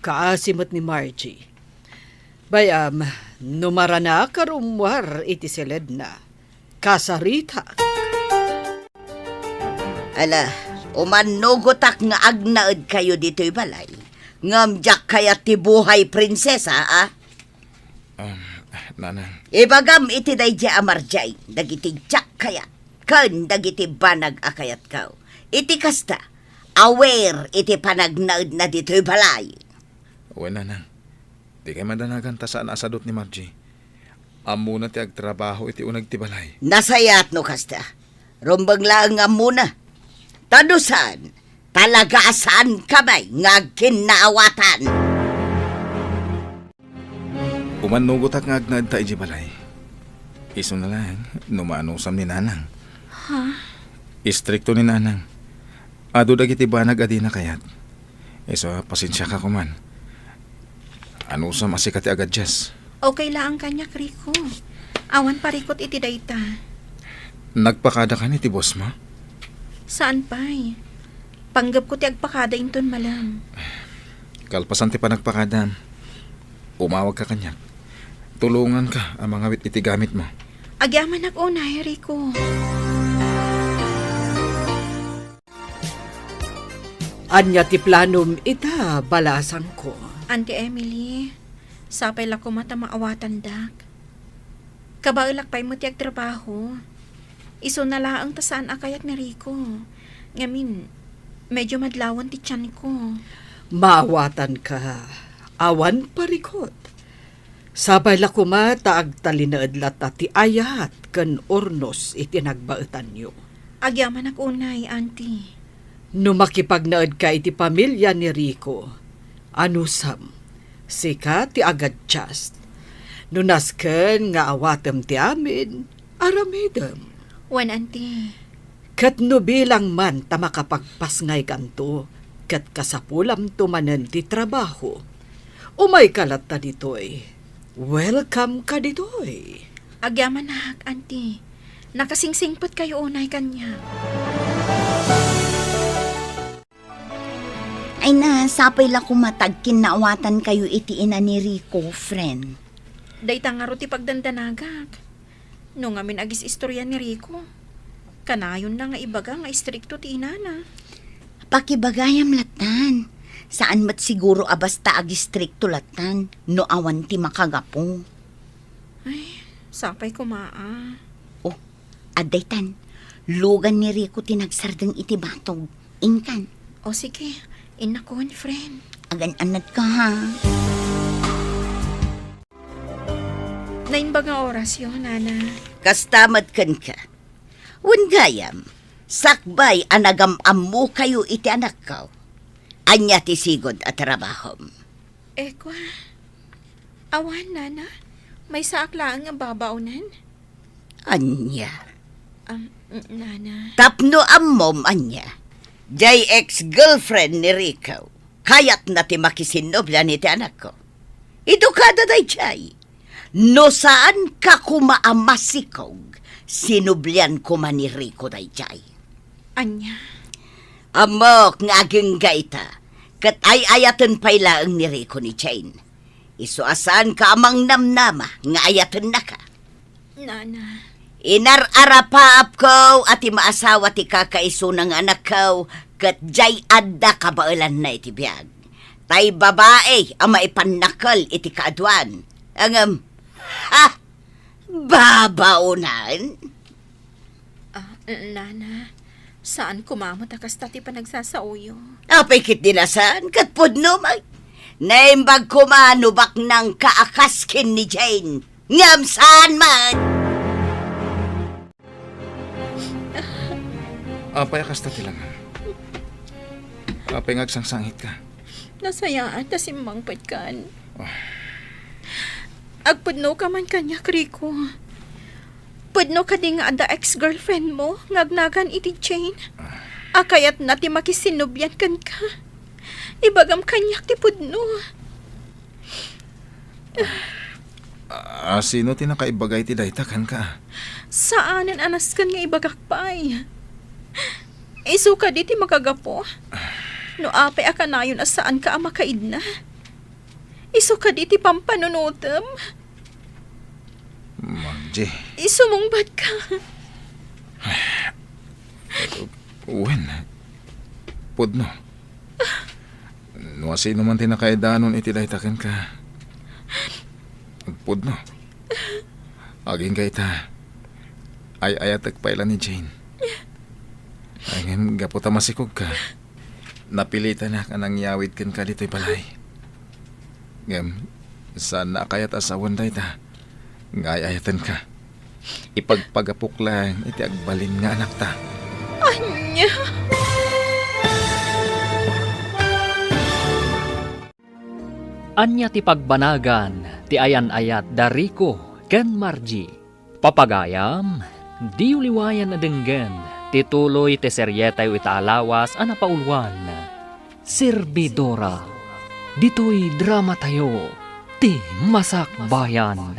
Kaasi met ni Margie. Bay-am, no maranak a rummuar iti siledna, kasaritak. Ala, umannugotak nga agnaedkayo ditoy balay. Ngem diak kayat ti buhay prinsesa, a? Um, Nanang. Ibagam iti daydiay a Margie dagiti diak kayat ken dagiti banag a kayatko. Iti kasta, aware iti panagnaedna ditoy balay. Wen, Nanang. Dikay madanagan ta saan a sadut ni Margie. Ammona ti agtrabaho iti uneg ti balay. Nasayaat no kasta. Rumbeng laeng nga ammona. Ta no saan, talaga a saanka met nga agkinnaawatan. Umannugotak nga agnaedta idiay balay. Isuna laeng no maanusam ni Nanang. Ha? Istrikto ni Nanang. Adu dagiti banag a dina kayat. Isu a, pasensiaka koman. Anusam a sika ti agadjust. Okay laeng kaniak, Rico. Awan parikut iti dayta. Nagpakada kan iti bossmo? Saan pay. Panggepko ti agpakada inton malem. Kalpasan ti panagpakadam, umawagka kaniak. Tulonganka a mangawit iti gamitmo. Agyamanak unay, Rico. Ania ti planom ita, balasangko? Auntie Emily, sapay la koma ta maawatandak. Kabaelak pay met ti agtrabaho. Isuna laeng ta saan a kayat ni Rico. Ngamin, medyo madlawen ti tianko. Maawatanka. Awan parikut. Sapay la koma ta agtalinaed latta ti ayat ken urnos iti nagbaetanyo. Agyamanak unay, Auntie. No makipagnaedka iti pamilia ni Rico, anusam, sika ti agadjust. No nasken nga awatem ti amin, aramidem. Wen, Auntie. Ket no bilang man ta makapagpasngaykanto, ket kasapulamto manen ti trabaho, umayka latta ditoy. Welcome ka ditoy. Agyamanak, Auntie. Nakasingsingpetkayo unay kaniak. Ay na, sapay la koma ta agkinnaawatankayo iti ina ni Rico, friend. Dayta ngarud ti pagdandanagak. No ngamin agis-istorya ni Rico, kanayonna nga ibaga nga istrikto ti inana. Pakibagayam lattan. Saan met siguro a basta agistrikto lattan no awan ti makagapu. Ay, sapay koma a. Oh, adda itan. Lugan ni Rico ti nagsardeng iti batog. Inkan. O sige, innakon, friend. Agan-anadka, ha? Naimbag nga orasyo, Nana. Kasta met kenka. Wen gayam, sakbay a nagam-ammokayo iti anakko. Ania ti sigud a trabahom? Ekwa. Awan, Nana. Maysaak laeng nga babaonen. Ania? Am, n-, Nana. Tapno ammom, ania? Jay ex-girlfriend ni Rico. Kayatna ti makisinnoblia iti anakko. Idu kada dayjay. No saan ka koma a masikog, sinublian koma ni Rico dayjay. Ania? Ammok nga agingga ita, ket ay-ayaten pay laeng ni Rico ni Jane. Isu a saan ka a mangnamnama nga ayatennaka. Nana. Inar-arapaapko a ti maasawa ti kakaisuna nga anakko, ket jay adda kabaelanna iti biag. Tay babai a maipannakkel iti kaaduan. Ngem, ha? Babaonan? Ah, nana, saan koma met a kasta ti panagsasaoyo. Apay ket di na saan, ket pudno met. Naimbag koma no baknangka a kas ken ni Jane. Ngem saan man! Apay a kasta ti langam? Apay nga agsangsangitka? Nasayaat ta simmangpetkan. Ah. Agpudnoka man kaniak, Rico. Pudno kadi nga adda ex-girlfriend mo nga agnagan iti Jane? Ah. A kayatna ti makisinnublian kenka. Ibagam kaniak ti pudno. Ah, sino ti nakaibaga iti dayta kenka? Saanen a nasken nga ibagak pay. Isu kadi ti makagapu? No apay a kanayon a saanka a makaidna? Isu kadi ti pampanunotem? Margie. Isumungbatka. Wen, pudno. No asino man ti nakaidanon iti dayta kenka, pudno. Agingga ita, ay-ayatek pay la ni Jane. Ay, ngem gapu ta masikogka, napilitanak a nangyawid kenka ditoy balay. Ngem, saanna a kayat a sawen dayta nga ay-ayatenka. Ipagpagapok laeng iti agbalin nga anakta. Ania? Ania ti pagbanagan ti ayan-ayat da Rico ken Margie? Papagayam, diyo liwayan a denggen ti tuloy ti serietayo ita a lawas a napauluan, Servidora. Ditoy dramatayo, ti Masakbayan.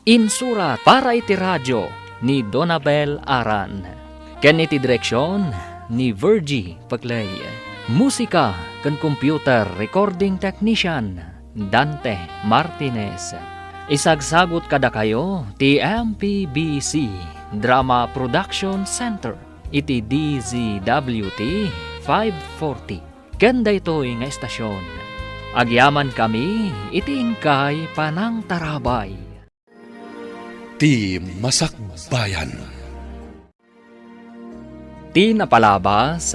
Insurat para iti radio ni Donabel Aran, ken iti direksion ni Virgie Peclay. Musika ken computer recording technician, Dante Martinez. Isagsagut kadakayo ti M P B C Drama Production Center iti D Z W T five forty. Ken daytoy nga estasion, agyamankami iti inkay panangtarabay. Ti Masakbayan. Ti napalabas,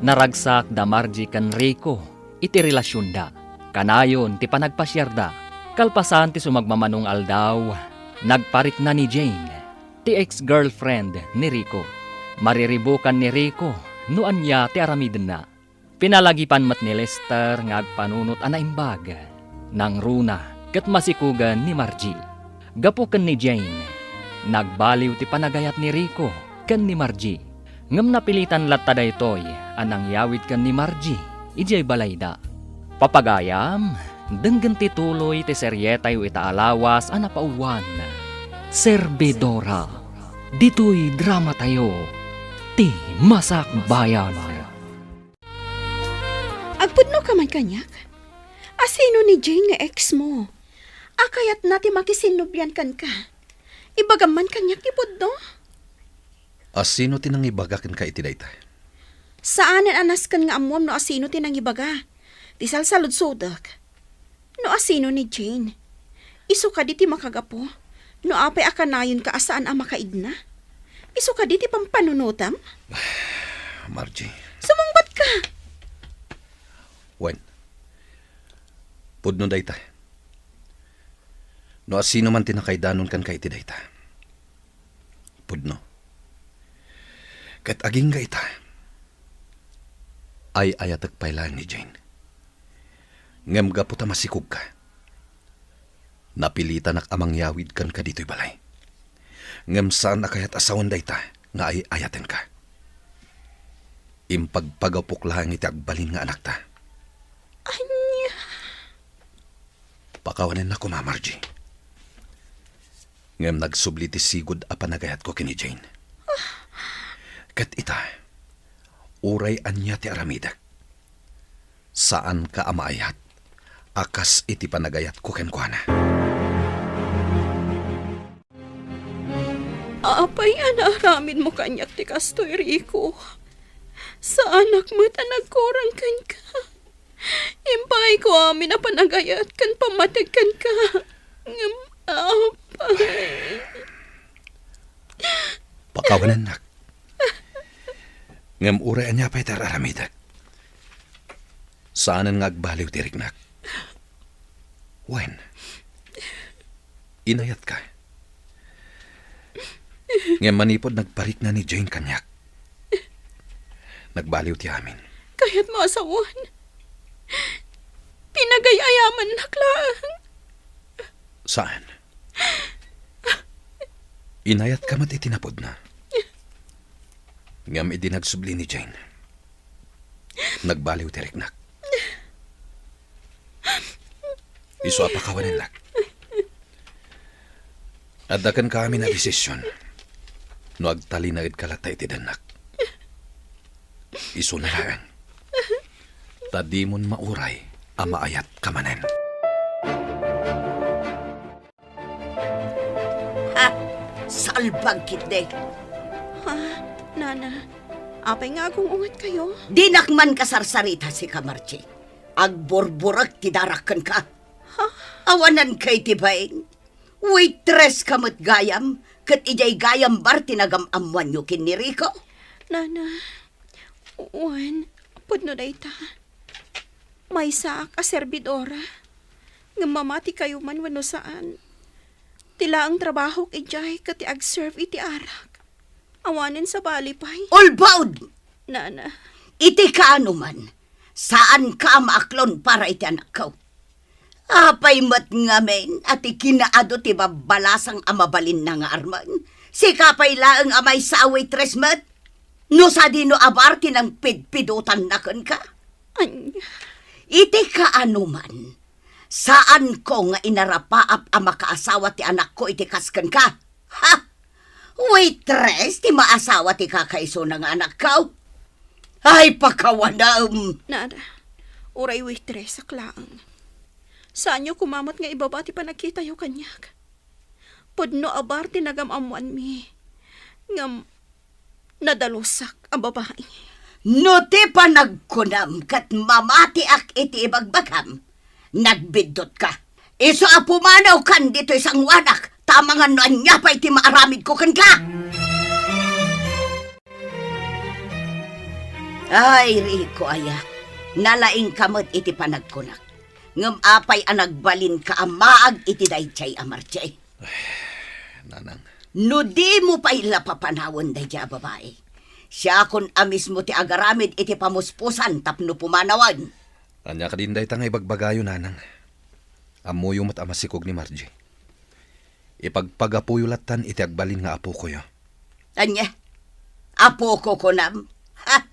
naragsak da Margie ken Rico iti relasionda. Kanayon ti panagpasiarda. Kalpasan ti sumagmamano nga aldaw, nagparikna ni Jane, ti ex-girlfriend ni Rico. Mariribukan ni Rico no ania ti aramidenna. Pinalagipan met ni Lester nga agpanunot a naimbag. Nangruna ket masikugen ni Margie. Gapu ken ni Jane, nagbaliw ti panagayat ni Rico ken ni Margie. Ngem napilitan latta daytoy a nangyawid ken ni Margie idiay balayda. Papagayam, denggen ti tuloy ti serietayo ita a lawas a napauluan, Servidora. Ditoy dramatayo, ti Masakbayan. Agpudnoka man kaniak? Asino ni Jane nga ex mo? A kayatna ti makisinnublian kenka. Ibagam man kaniak ti pudno? Asino ti nangibaga kenka iti dayta? Saanen a nasken nga ammuam no asino ti nangibaga. Ti salsaludsodek, no asino ni Jane. Isu kadi ti makagapu no apay a kanayonka a saan a makaidna? Isu kadi ti pampanunotam? Margie. Sumungbatka! Wen, pudno dayta. No asino man ti nakaidanon kenka iti dayta, pudno. Ket agingga ita, ay-ayatek pay laeng ni Jane. Ngem gapu ta masikogka, napilitanak a mangyawid kenka ditoy balay. Ngem saan a kayat a sawen dayta nga ay-ayatenka. Impagpagapok laeng iti agbalin nga anakta. Ania? Kawanennak koma, Margie. Ngem nagsubli ti sigud a panagayatko ken ni Jane. Ket ita, uray ania ti aramidek, saanka a maayat a kas iti panagayatko kenkuana. Apay a naaramidmo kaniak ti kastoy, Rico? Saanak met a nagkurang kenka. Impaayko amin a panagayat ken pammateg kenka. Ngem, apay. Pakawanennak. Ngem uray ania pay ti ar-aramidek, saanen nga agbaliw ti riknak. Wen, inayatka. Ngem manipud nagparikna ni Jane kaniak, nagbaliw ti amin. Kayatmo a sawen, pinagay-ayamannak laeng. Saan? Inayatka met iti napudna. Ngem idi nagsubli ni Jane, nagbaliw ti riknak. Isu a pakawanennak. Adda kenka amin a desisyon no agtalinaedka latta iti dennak. Isuna laeng. Ta dimon mauray a maayatka manen. Ha? Salbag ketdi. Ha? Nana, apay nga agung-ungetkayo? Dinak man kasarsarita, sika, Margie. Agburburek ti darak kenka. Ha? Awananka iti bain. Waitress ka met gayam, ket idiay gayam bar ti nagam-ammoanyo ken ni Rico? Nana, wen, pudno dayta. Maysaak a serbidora, ngem mamatikayo man wenno saan, ti laeng trabahok idiay ket ti agserve iti arak. Awanen sabali pay. Ulbod! Nana. Iti kaano man, saanka a maaklon para iti anakko. Apay met ngamin a ti kinaadu ti babbalasang a mabalinna nga armen? Sika pay laeng a maysa a waitress met? No sadino a bar ti nangpidpidotanna kenka? Ania? Iti kaano man, saanko nga inarapaap a makaasawa ti anakko iti kas kenka. Ha? Waitress ti maasawa ti kakaisuna nga anakko? Ay, pakawanem! Nada, uray waitress ak laeng. Saanyo koma met nga ibaba ti panagkitayo kaniak. Pudno a bar ti nagam-ammoanmi. Ngem, nadalusak a babai. No ti panagkunam ket mamatiak iti ibagbagam, nagbiddutka. Isu a pumanawkan ditoy sangoanak, ta amangan no ania pay ti maaramidko kenka. Ay, Rico aya, nalaingka met iti panagkunak. Ngem apay a nagbalinka a maag iti daydiay a Margie? Nanang. No dimo pay la papanawen daydiay a babai, siakon a mismo ti agaramid iti pamuspusan tapno pumanawen. Ania kadin dayta nga ibagbagayo, Nanang? Ammoyo met a masikog ni Margie. Ipagpagapuyo lattan iti agbalin nga apokoyo. Ania? Apoko kunam? Ha?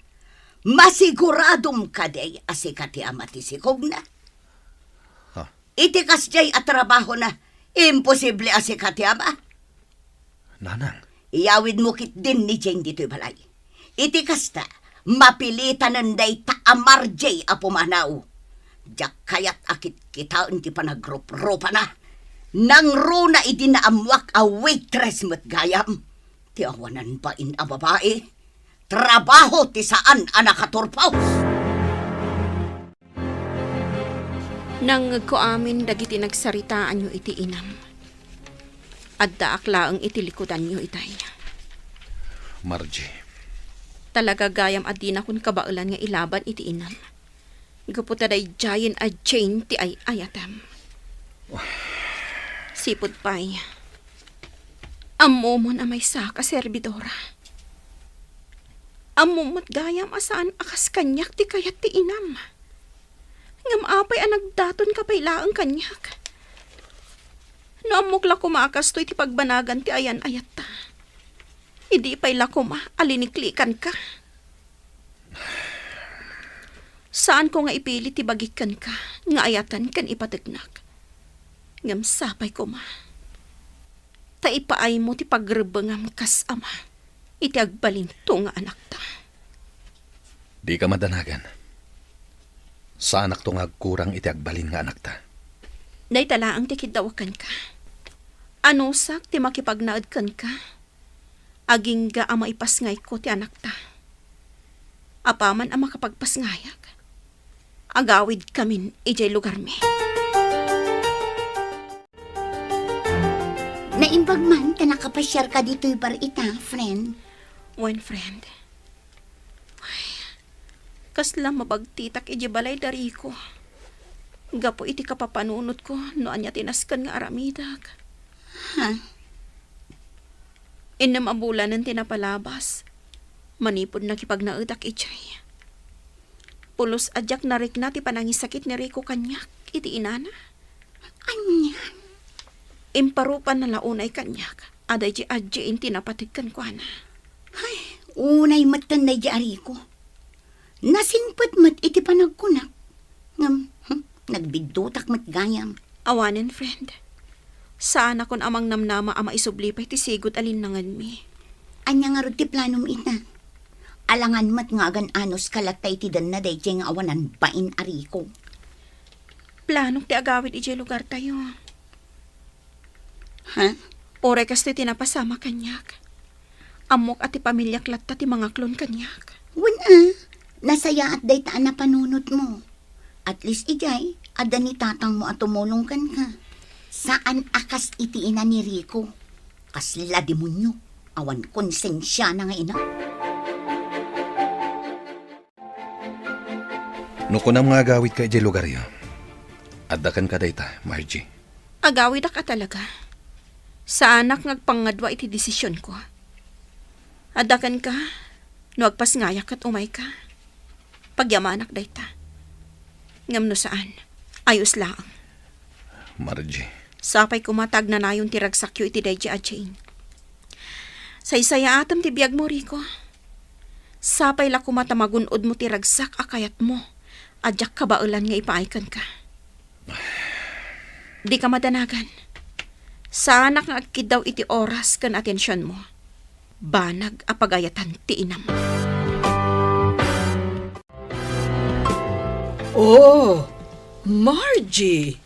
Masiguradom kadi a sika ti ama ti sikogna? Ha? Iti kasdiay a trabahona, imposible a sika ti ama. Nanang. Iyawidmo ketdin ni Jane ditoy balay. Iti kasta, mapilitanen dayta a Margie a pumanaw. Diak kayat a kitkitaen ti panagruprupana. Nangruna idi naammoak a waitress met gayam. Ti awanan bain a babai, trabaho ti saan a nakaturpos. Nangngegko amin dagiti nagsaritaanyo iti inam. Addaak laeng iti likudanyo itay. Margie. Talaga gayam a dinakon kabaelan nga ilaban iti inam. Gapu ta daydiayen a Jane ti ay-ayatem. Sipud pay, ammomon a maysaak a serbidora. Ammom met gayam a saan a kas kaniak ti kayat ti inam. Ngem apay a nagdatonka pay laeng kaniak? No ammok la koma a kastoy ti pagbanagan ti ayan-ayatta, idi pay la koma a liniklikanka. Saanko nga ipili ti bagik kenka nga ayatan ken ipategnak. Ngem sapay koma ta ipaaymo ti pagrebbengam kas ama iti agbalinto nga anakta. Dika madanagan. Saanakto nga agkurang iti agbalin nga anakta. Dayta laeng ti kiddawak kenka. Anusak ti makipagnaed kenka, agingga a maipasngayko ti anakta. Apaman a makapagpasngayak, agawidkamin idiay lugarmi. Naimbag man ta nakapasiarka ditoy bar ita, friend. Wen, friend. Ay, kasla mabagtitak idiay balay da Rico. Gapu iti kapapanunotko no ania ti nasken nga aramidek. Ha? Innem a bulanen ti napalabas manipud nakipagnaedak idiay. Pulos a diak narikna ti panangisakit ni Rico kaniak iti inana. Ania? Imparupanna la unay kaniak a daydi adjin ti napateg kenkuana. Ay, unay metten daydi a Rico. Nasingpet met iti panagkunak. Ngem, hmm, nagbiddutak met gayam. Awanen, friend. Saanakon a mangnamnama a maisubli pay ti sigud a linnangenmi. Ania ngarud ti planom ita? Alangan met nga agan-anos ka latta iti denna daydiay nga awanan bain a Rico. Planok ti agawid idiay lugartayo. Ha? Uray kastoy ti napasamak kaniak. Ammok a ti pamiliak latta ti mangaklon kaniak. Wen a, nasayaat dayta a napanunotmo. At least idiay, adda ni tatangmo a tumulong kenka. Saan a kas iti ina ni Rico. Kasla demonio, awan konsensiana nga ina. No kunam nga agawidka idiay lugaryo, adda kenka dayta, Margie. Agawidak a talaga. Saanak nga agpangngadua iti desisionko. Adda kenka, no agpasngayak ket umayka. Pagyamanak dayta. Ngem no saan, ayos laeng. Margie. Sapay koma ta agnanayon ti ragsakyo iti daydi a Jane. Saysayaatem ti biagmo, Rico. Sapay la koma ta magun-odmo ti ragsak a kayatmo a diak kabaelan nga ipaay kenka. Dika madanagan. Saanak nga agkiddaw iti oras ken atensionmo. Banag a pagayatan ti inam. Oh, Margie!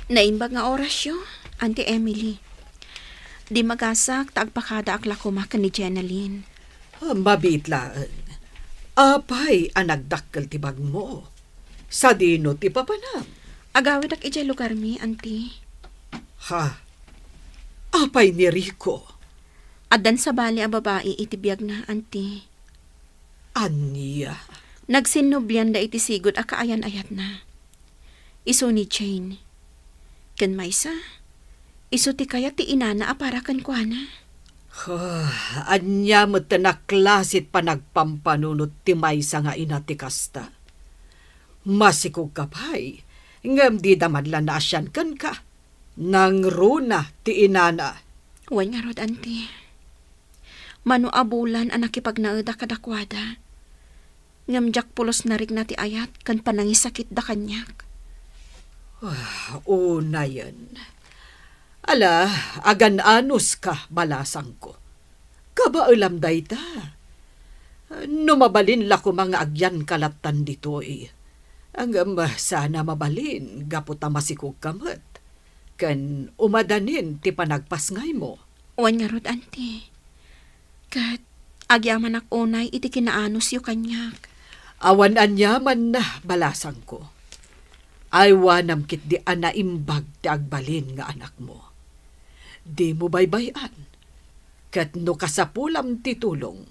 Naimbag nga orasyo, Auntie Emily. Di magasak ta agpakadaak la koma ken ni Jenaline. Ah, mabiit laeng. Apay a nagdakkel ti bagmo? Sadino ti papanam? Agawidak idiay lugarmi, Auntie. Ha? Apay ni Rico? Addan sabali a babai iti biagna, Auntie. Ania? Nagsinnublianda iti sigud a kaayan-ayatna. Isu ni Jane. Ken maysa, isu ti kayat ti inana a para kenkuana. Huh, ania met a klase ti panagpampanunot ti maysa nga ina ti kasta? Masikogka pay, ngem dida man la naasian kenka. Nangruna ti inana. Wen ngarud, Auntie. Mano a bulan a nakipagnaedak kadakuada. Ngem diak pulos narikna ti ayat ken panangisakitda kaniak. Ah, unayen. Ala, agan-anos ka, balasangko. Kabaelam dayta. No mabalin la koma nga agyanka lattan ditoy. Ngem saan a mabalin gapu ta masikogka met. Ken umadanin ti panagpasngaymo. Wen ngarud, Auntie. Ket agyamanak unay iti kinaanosyo kaniak. Awan aniaman, balasangko. Aywanam ketdi a naimbag ti agbalin nga anakmo. Dimo baybay-an. Ket no kasapulam ti tulong,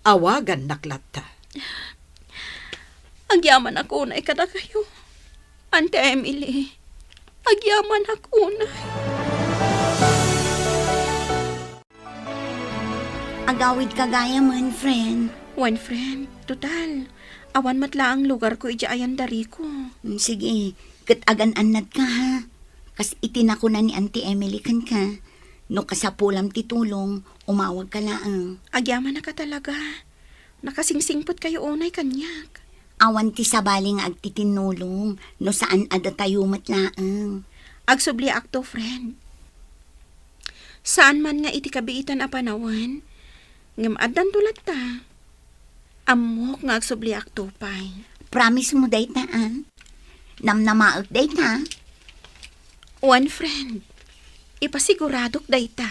awagannak latta. Agyamanak unay kadakayo, Auntie Emily. Agyamanak unay. Agawidka gayamen, friend. Wen, friend. Total, awan met laeng lugarko idiay ayan da Rico. Mm, sige, ket agan-annadka, ha? Kas iti nakuna ni Auntie Emily kenka, no kasapulam ti tulong, umawagka laeng. Agyamanak a talaga. Nakasingsingpetkayo unay kaniak. Awan ti sabali nga agtitinnulong no saan a datayo met laeng. Agsubliakto, friend. Saan man nga iti kabiitan a panawen, ngem addanto latta. Ammok nga agsubliakto pay. Promise mo dayta, a? Namnamaek dayta? Wen, friend. Ipasiguradok dayta.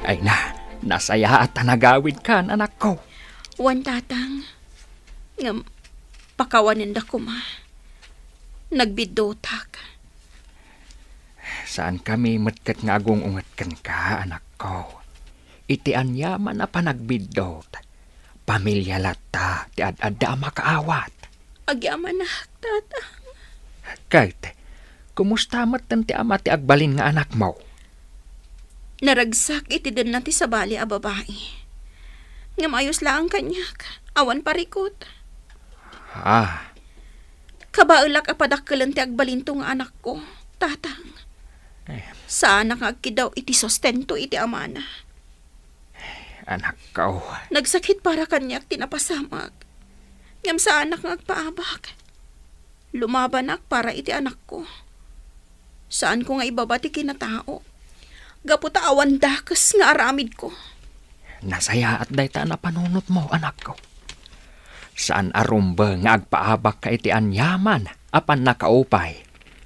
Ay na, nasayaat a nagawidkan, anakko. Wen, tatang. Ngem, pakawanenda koma. Nagbiddotak. Saankami met ket nga agung-unget kenka, anakko. Iti aniaman a panagbiddot, pamilia latta ti ad-adda a makaawat. Agyamanak, tatang. Ket, kumusta metten ti ama ti agbalin nga anakmo? Naragsak iti denna ti sabali a babai. Ngem ayos laeng kaniak, awan parikut. Ah. Kabaelak a padakkelen ti agbalinto nga anakko, tatang. Eh. Saanak nga agkiddaw iti sustento iti amana. Anakko. Nagsakit para kaniak ti napasamak. Ngem saanak nga agpaabak. Lumabanak para iti anakko. Saanko nga ibaba ti kinatao. Gapu ta awan dakes nga aramidko. Nasayaat dayta a napanunotmo, anakko. Saan a rumbeng nga agpaabakka iti aniaman a pannakaupay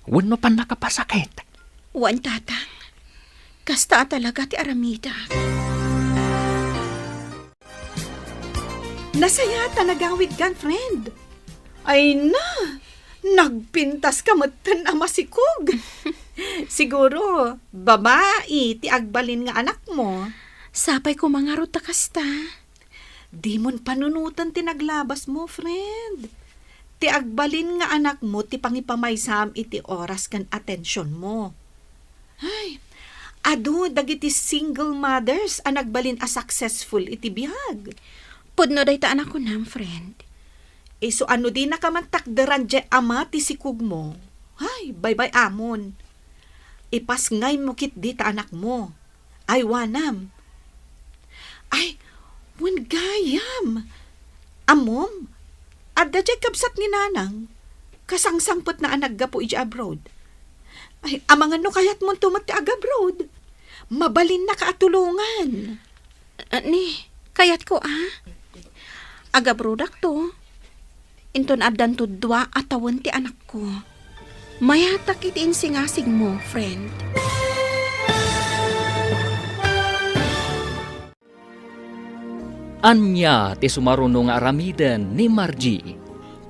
wenno pannakapasakit. Wen, tatang. Kasta a talaga ti aramidak. Nasayaat a nagawidkan, friend. Ay na, nagpintaska metten a masikog. Siguro, babai ti agbalin nga anakmo. Sapay koma ngarud ta kasta. Dimon panunoten ti naglabasmo, friend. Ti agbalin nga anakmo ti pangipamaysam iti oras ken atensionmo. Ay, adu dagiti single mothers a nagbalin a successful iti biag. Pudno dayta a nakunam, friend. Isu a no dinaka man takderan diay ama ti sikogmo, ay, baybay-amon. Ipasngaymo ketdi ta anakmo. Aywanam. Ay, wen gayam. Ammom, adda diay kabsat ni nanang. Kasangsangpetna a naggapu idiay abroad. Ay, amangan no kayatmonto met ti agabroad. Mabalinnaka a tulongan. Ah, ni, kayatko, a? Agabrodakto. Inton addanto dua a tawen ti anakko. Mayatak iti insingasigmo, friend. Ania ti sumaruno nga aramiden ni Margie?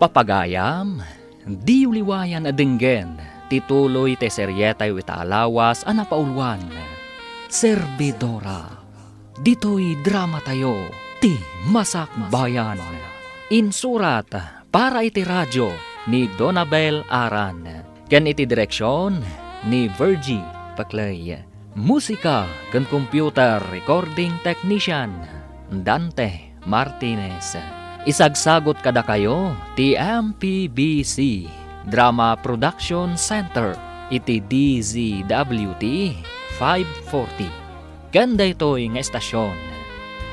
Papagayam, diyo liwayan a denggen ti tuloy ti serietayo ita a lawas a napauluan, Servidora. Ditoy dramatayo, Ti Masakbayan. Insurat para iti radio ni Donabel Aran, ken iti direksion ni Virgie Paclay. Musika ken computer recording technician, Dante Martinez. Isagsagot kadakayo ti M P B C Drama Production Center iti D Z W T five forty. Ken daytoy nga estasion,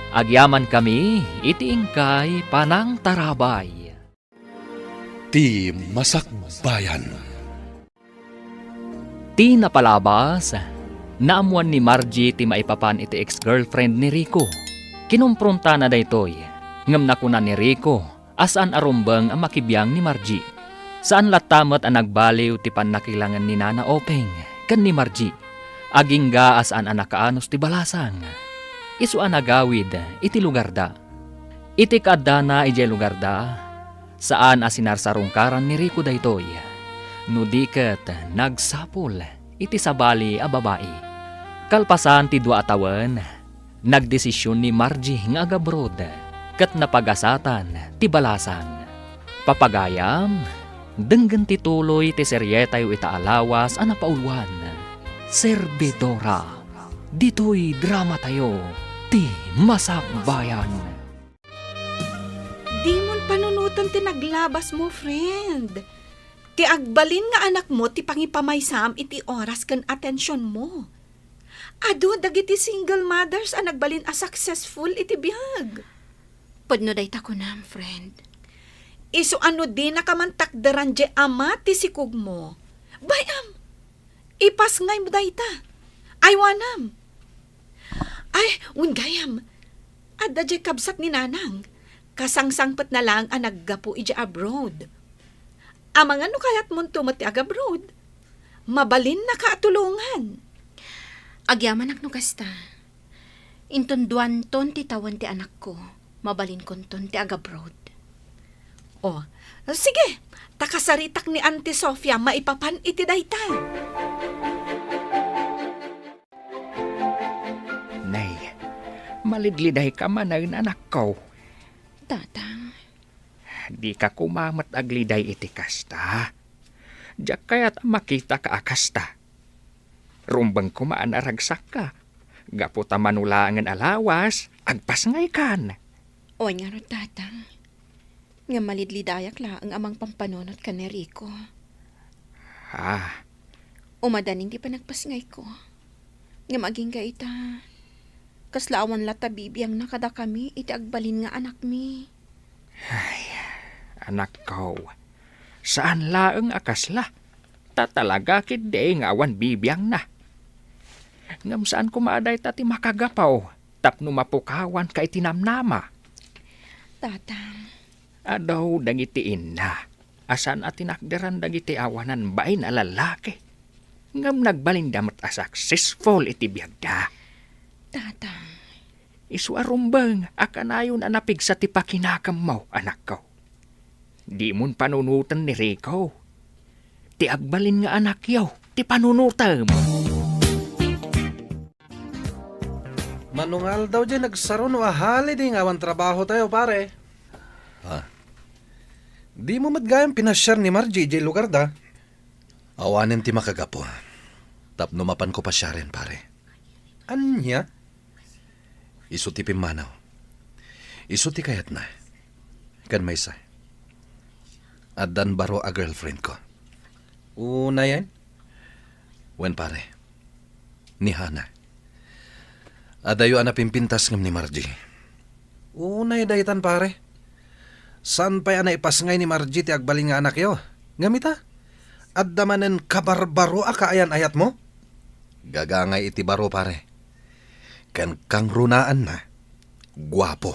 agyamankami iti inkay panangtarabay. Ti Masakbayan. Ti napalabas, naammoan ni Margie ti maipapan iti ex-girlfriend ni Rico. Kinumpruntana daytoy, ngem nakuna ni Rico a saan a rumbeng a makibiang ni Margie. Saan latta met a nagbaliw ti pannakilangen ni Nana Openg ken ni Margie. Agingga a saan a nakaanus ti balasang. Isu a nagawid iti lugarda. Iti kaaddana idiay lugarda, saan a sinarsarungkaran ni Rico daytoy, no di ket nagsapul iti sabali a babai. Kalpasan ti dua a tawen, nagdesision ni Margie nga agabroad ket napagasatan ti balasang. Papagayam, denggen ti tuloy ti serietayo ita a lawas a napauluan, Servidora. Ditoy dramatayo, Ti Masakbayan. Dimon panunoten ti naglabasmo, friend. Ti agbalin nga anakmo ti pangipamaysam iti oras ken atensionmo. Adu dagiti single mothers a nagbalin a successful iti biag. Pudno dayta kunam, friend. Isu a no dinaka man takderan diay ama ti sikogmo, bay-am, ipasngaymo dayta. Aywanam. Ay, wen gayam, adda diay kabsat ni Nanang. Kasangsangpetna laeng a naggapu idiay abroad. Amangan no kayatmonto met ti agabroad. Mabalinnaka a tulongan. Agyamanak no kasta. Inton duanton ti tawen ti anakko, mabalinkonton ti agabroad. Oh, sige, ta kasaritak ni Auntie Sofia maipapan iti dayta. Nay, malidlidayka manen, anakko. Tatang. Dika koma met agliday iti kasta. Diak kayat a makitaka a kasta. Rumbeng koma a naragsakka. Gapu ta mano laengen a lawas, agpasngaykan. Wen ngarud, Tatang. Ngem malidlidayak laeng a mangpampanunot ken ni Rico. Ah. Umadanin ti panagpasngayko. Ngem agingga ita, kasla awan latta bibiangna kadakami iti agbalin nga anakmi. Ay, anakko, saan laeng a kasla. Ta talaga ketdi nga awan bibiangna. Ngem saan koma a dayta ti makagapu tapno mapukawanka iti namnama. Tatang. Adu dagiti inna a saan a tinakderan dagiti awanan bain a lallaki. Ngem nagbalinda met a successful iti biagda. Tatang. Isu a rumbeng a kanayon a napigsa ti pakinakemmo, anakko. Dimon panunoten ni Rico. Ti agbalin nga anakyo, ti panunotem. Mano nga aldaw diay nagsaro no a holiday nga awan trabahotayo, pare? Ah. Dimo met gayam pinasiar ni Margie diay lugarda? Awanen ti makagapu tapno mapanko pasiaren, pare. Ania? Isu ti pimmanaw. Isu ti kayatna. Ken maysa, addan baro a girlfriendko. Unayen? Wen, pare. Ni Hana. Adayo a napimpintas ngem ni Margie. Unay daytan, pare. Saan pay a naipasngay ni Margie ti agbalin nga anakyo? Ngem ita, adda manen kabarbaro a kaayan-ayatmo? Gagangay iti baro, pare. Ken kangrunaanna, guapo.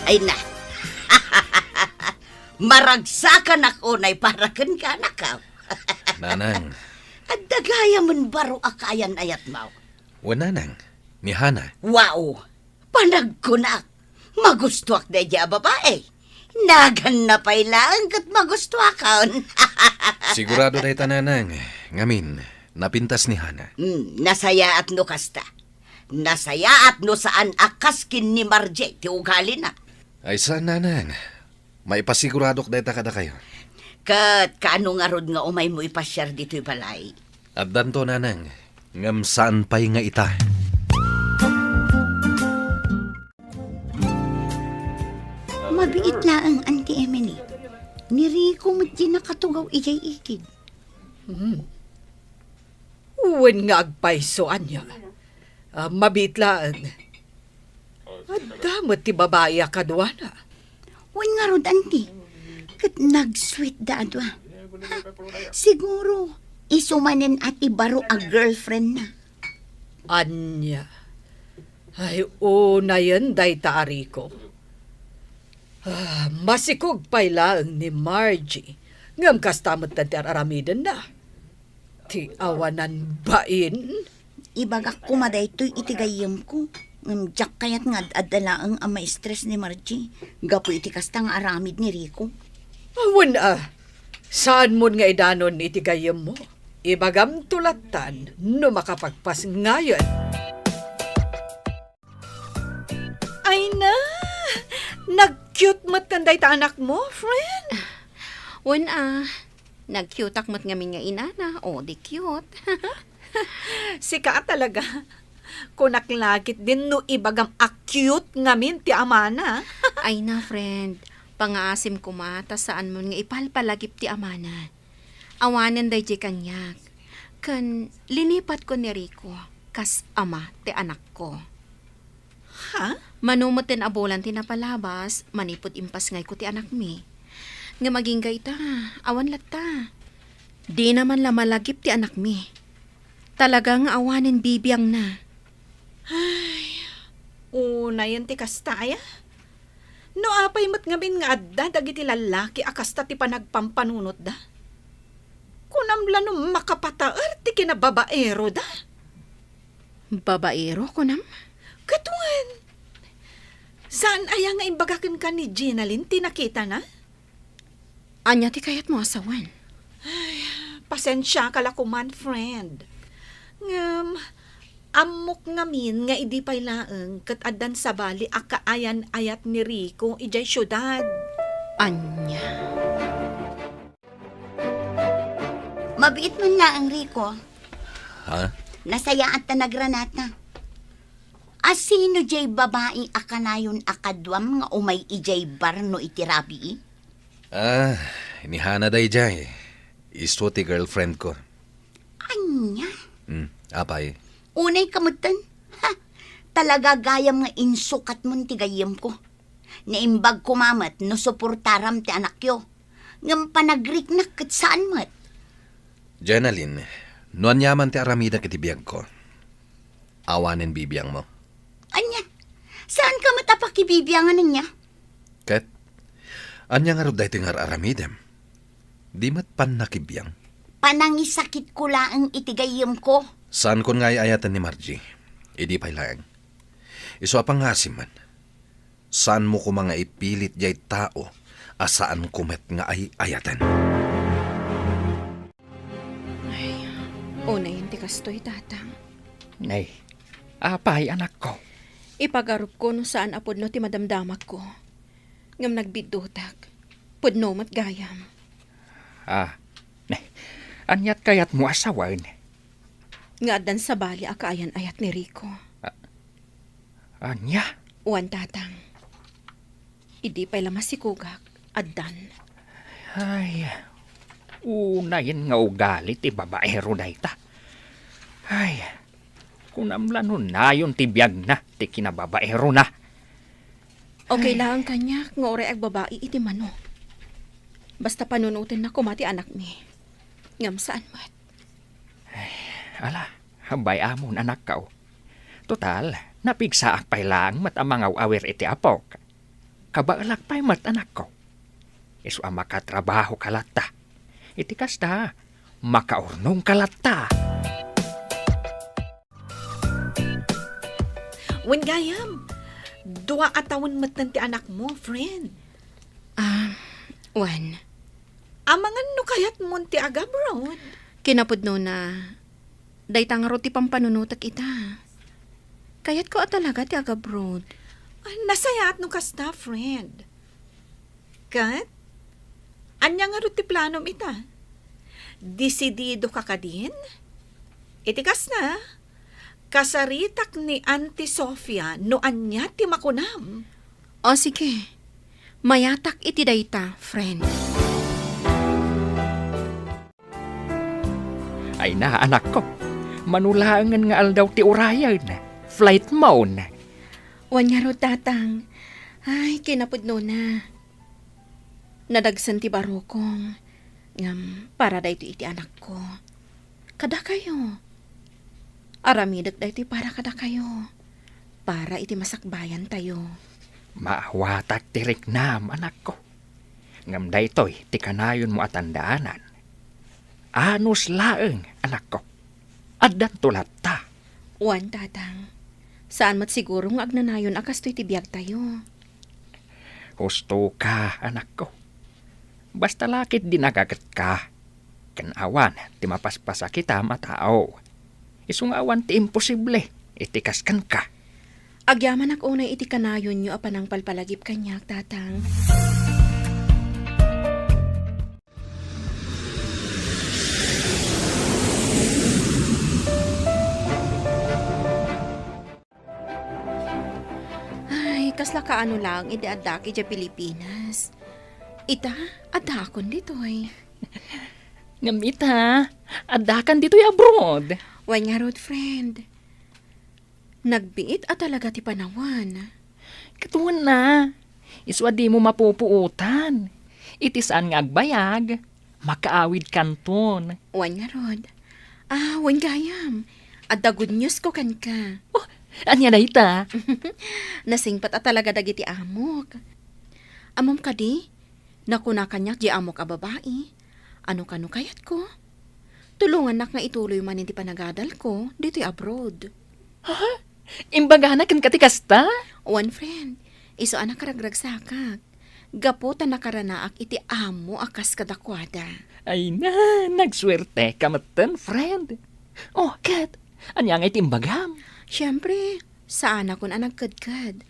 Ay na. Maragsakanak unay para kenka, anakko. Nanang. Adda gayamen baro a kaayan-ayatmo. Wen, Nanang, ni Hana. Wow! Panagkunak, magustuak daydiay a babai. Naganna pay laeng ket magustuakon. Sigurado dayta, Nanang. Ngamin, napintas ni Hana. Hmm, nasayaat no kasta. Nasayaat no saan a kas ken ni Margie ti ugalina. Ay saan, Nanang. Maipasiguradok dayta kadakayo. Ket kaano ngarud nga umaymo ipasiar ditoy balay? Addanto, Nanang, ngem saan pay nga ita. Mabiit laeng, Auntie Emily. Ni Rico met ti nakatugaw idiay igid. Hmm. Wen nga agpayso, ania? Ah, mabiit laeng. Adda met ti babai a kaduana. Wen ngarud, Auntie. Ket nagsweet da a dua. Ha? Siguro, isu manen a ti baro a girlfriendna. Ania? Ay, unayen dayta a Rico. Ah, masikog pay laeng ni Margie. Ngem kasta met ti ar-aramidenna. Ti awanan bain? Ibagak koma daytoy iti gayyemko, ngem diak kayat nga ad-adda laeng a maistres ni Margie gapu iti kasta nga aramid ni Rico. Awan a, saanmon nga idanon iti gayyemmo. Ibagamto lattan no makapagpasngayen. Ay na! Nag-cute met ken dayta anakmo, friend? Wen a, nag-cuteak met ngamin nga inana, o di cute. Sika a talaga. Kunak la ketdin no ibagam a cute ngamin ti amana. Ay na, friend. Pangaasim koma ta saanmon nga ipalpalagip ti amana. Awanen daydiay kaniak. Ken linipatkon ni Rico kas ama ti anakko. Ha? Mano metten a bulan ti napalabas manipud impasngayko ti anakmi. Ngem agingga ita, awan latta. Dina man la malagip ti anakmi. Talaga nga awanen bibiangna. Ay, unayen ti kasta aya? No apay met ngamin nga adda dagiti lallaki a kasta ti panagpampanunotda? Kunam la no makapataer ti kinababaeroda? Babaero, kunam? Ket wen, saan aya nga imbaga kenka ni Jenalyn ti nakitana? Ania ti kayatmo a sawen? Ay, pasensiaka la koman, friend. Ngem, ammok ngamin nga idi pay laeng ket addan sabali a kaayan-ayat ni Rico idiay siudad. Ania? Mabiit man laeng, Rico. Ha? Nasayaat ta nagranata. A sino diay babai a kanayon a kaduam nga umay idiay bar no iti rabii? Ah, ni Hana daydiay. Isu ti girlfriend ko. Ania? Hmm, apay? Unay ka metten? Ha! Talaga gayam nga insukatmon ti gayyemko. Naimbag koma met no suportaram ti anakyo. Ngem panagriknak ket saan met. Jenalyn, no ania man ti aramidek iti biagko, awanen bibiangmo. Ania? Saanka met a pakibibiangan ania? Ket, ania ngarud daytoy nga ar-aramidem? Di met pannakibiang? Panangisakitko laeng iti gayyemko. Saankon nga ay-ayaten ni Margie. Idi pay laeng. Isu a pangngaasim man. Saanmo koma nga ipilit diay tao a saanko met nga ay-ayaten. Ay, unayen ti kastoy, Tatang. Nay, apay, anakko? Ipagarupko no saan a pudno ti madamdamakko. Ngem nagbiddutak. Pudno met gayam. Ah, nay, aniat kayatmo a sawen? Nga addan sabali a kaayan-ayat ni Rico. Ah, ania? Wen, Tatang. Idi pay la masikogak, addan. Ay, unayen nga ugali ti babaero dayta. Ay, kunam la no nayon ti biagna ti kinababaerona. Okay laeng kaniak nga uray agbabai iti mano. Basta panunotenna koma ti anakmi. Ngem saan met. Ay, ala, bay-amon, anakko. Total, napigsaak pay laeng met a mangaw-awir iti apok. Kabaelak pay met, anakko. Isu a makatrabahoka latta. Iti kasta, makaurnongka latta. Wen gayam, dua a tawen metten ti anakmo, friend. Ah, wen. Amangan no kayatmon ti agabroad? Kinapudnona, dayta ngarud ti pampanunotek ita. Kayatko a talaga ti agabroad. Ah, nasayaat no kasta, friend. Ket, ania ngarud ti planom ita? Desididoka kadin? Iti kasta, kasaritak ni Auntie Sofia no ania ti makunam. O, sige. Mayatak iti dayta, friend. Ay na, anakko. Mano laengen nga aldaw ti urayen. Flight mo. Wen ngarud, Tatang. Ay, kinapudnona. Nadagsen ti barukong. Ngem para daytoy iti anakko. Kadakayo. Aramidek daytoy para kadakayo. Para iti masakbayantayo. Maawatak ti riknam, anakko. Ngem daytoy ti kanayonmo a tandaanan. Anus laeng, anakko. Addanto latta. Wen, Tatang. Saan met siguro nga agnanayon a kastoy ti biagtayo. Husto ka, anakko. Basta la ketdi nagagetka. Ken awan ti mapaspasakitam a tao. Isu nga awan ti imposible iti kas kenka. Agyamanak unay iti kanayonyo a panangpalpalagip kaniak, Tatang. Ay, kasla kaano laeng idi addaak idiay Pilipinas. Ita, addaakon ditoy. Ngem ita, addakan ditoy abroad. Wen ngarud, friend. Nagbiit a talaga ti panawen. Ket wen a, isu a dimo mapupuotan. Iti saan nga agbayag, makaawidkanton. Wen ngarud. Ah, wen gayam. Adda good news ko kenka. Oh, ania dayta? Nasingpet a talaga dagiti amok. Ammom kadi, nakuna kaniak diay amok a babai, "Ano kano kayatko? Tulongannak nga ituloy manen ti panagadalko ditoy abroad." Ha? Imbagana kenka ti kasta? Wen, friend. Isu a nakaragragsakak. Gapu ta nakaranaak iti amo a kas kadakuada. Ay na, nagsuerteka metten, friend. Oh, ket, ania ngay ti imbagam? Siempre, saanakon a nagkedked.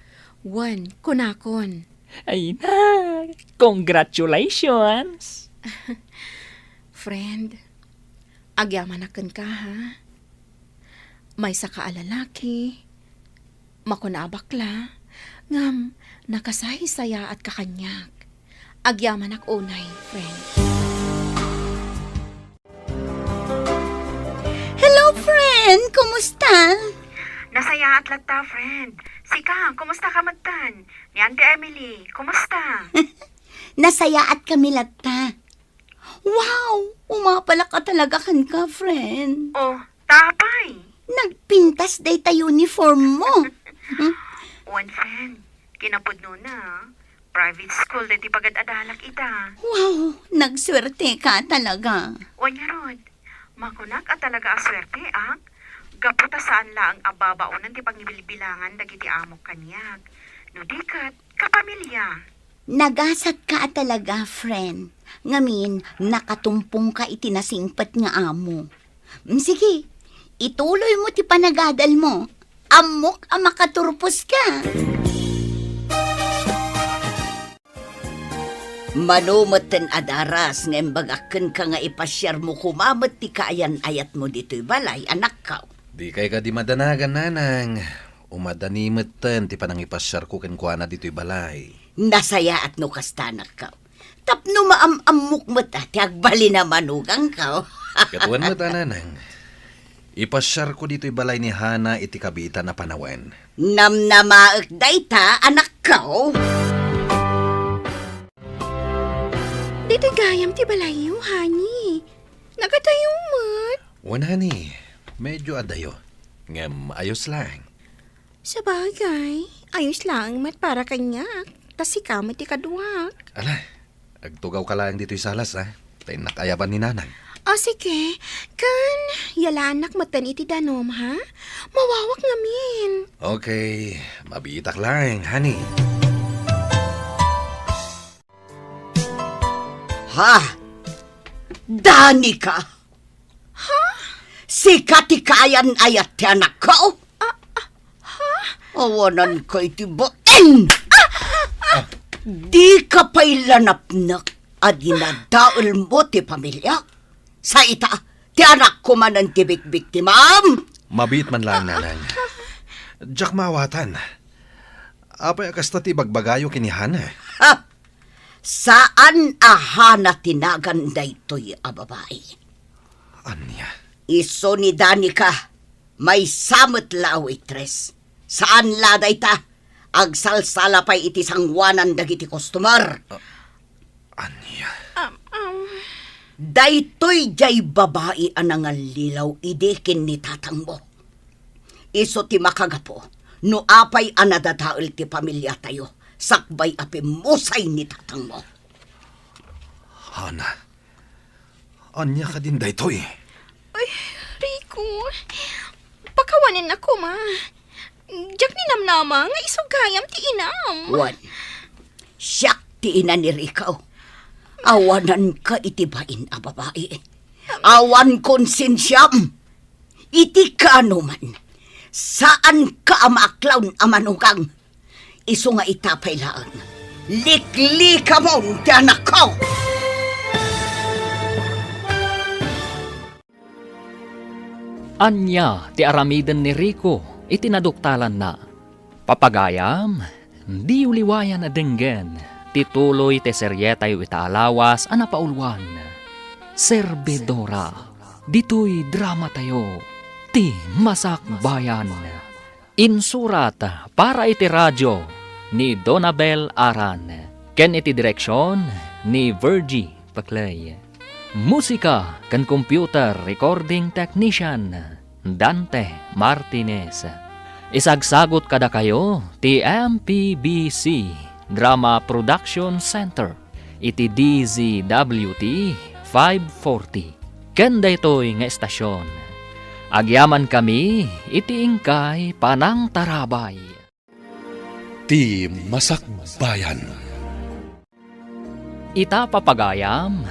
Wen, kunakon. Ay na, congratulations! Friend, agyamanak kenka, ha? Maysaka a lalaki, makuna a bakla, ngem nakasaysayaatka kaniak. Agyamanak unay, friend. Hello, friend! Kumusta? Nasayaat latta, friend. Sika, kumusta ka metten? Ni Auntie Emily, kumusta? Nasayaatkami latta. Wow! Umapalak a talaga kenka, friend. Oh, ta apay? Nagpintas dayta uniform mo. Wen, friend. Kinapudnona, private school daytoy pagad-adalak ita. Wow! Nagsuerteka talaga. Wen ngarud, makunak a talaga a suerteak, gapu ta saan laeng a babaonen ti pangibilbilangan dagiti amok kaniak. No di ket, kapamilya. Nagasatka a talaga, friend. Ngamin, nakatumpongka iti nasingpet nga amo. Mm, sige, ituloy mo ti panagadal mo. Ammok a makaturpos ka. Mano metten a daras nga imbagak kenka nga ipasiar mo koma met ti kaayan-ayat mo ditoy balay, anakko. Dikay kadi madanagan, nanang. Umadani metten ti panangipasiarko kenkuana ditoy balay. Nasayaat no kasta, anakko. Tapno maam-ammok met a ti agbalin a manugangko. Ket wen met a, nanang. Ipasiarko ditoy balay ni Hana iti kabiitan a panawen. Namnamaek dayta, anakko. Ditoy gayam ti balayyo, honey. Nagadayo met. Wen, honey, medyo adayo. Ngem ayos laeng. Sabagay, ayos laeng met para kaniak, ta sika met ti kaduak. Ala, agtugawka laeng ditoy salas, a. Ta innak ayaban ni nanang. O, sige. Ken, yalaannak metten iti danum, ha? Mawawak ngamin. Okay, mabiitak laeng, honey. Ha? Danica? Ha? Sika ti kaayan-ayat ti anakko? Ah, ah, ha? Awananka iti bain! Ah, ah, ah. Dika pay la napnek a dinadaelmo ti pamiliak? Sa ita, ti anakko manen ti bikbiktimam? Mabiit man laeng, nanang. Diak maawatan. Apay a kasta ti ibagbagayo ken ni Hana? Ha? Saan a Hana ti nagan daytoy a babai. Ania? Isu ni Danica, maysa met la a waitress. Saan la dayta, agsalsala pay iti sangoanan dagiti customer. Ah, ania? Um, um. Daytoy diay babai a nangallilaw idi ken ni tatangmo. Isu ti makagapu no apay a nadadael ti pamiliatayo sakbay a pimmusay ni tatangmo. Hana, ania kadin daytoy? Ay, Rico, pakawanennak koma. Diak ninamnama nga isu gayam ti inam. Wen, siak ti ina ni Rico. Awananka iti bain a babai. Awan konsensiam. Iti kaanoman, saanka a maaklaw a manugang. Isu nga ita pay laeng, liklikamon ti anakko! Ania ti aramiden ni Rico iti naduktalanna? Papagayam, diyo liwayan a denggen ti tuloy ti serietayo ita a lawas a napauluan, Servidora. Ditoy dramatayo, ti Masakbayan. Insurat para iti radio, ni Donabel Aran, ken iti direksion ni Virgie Paclay. Musika ken computer recording technician, Dante Martinez. Isagsagut kadakayo ti M P B C Drama Production Center iti D Z W T five forty. Ken daytoy nga estasion, agyamankami iti inkay panangtarabay. Ti Masakbayan. Ita, papagayam,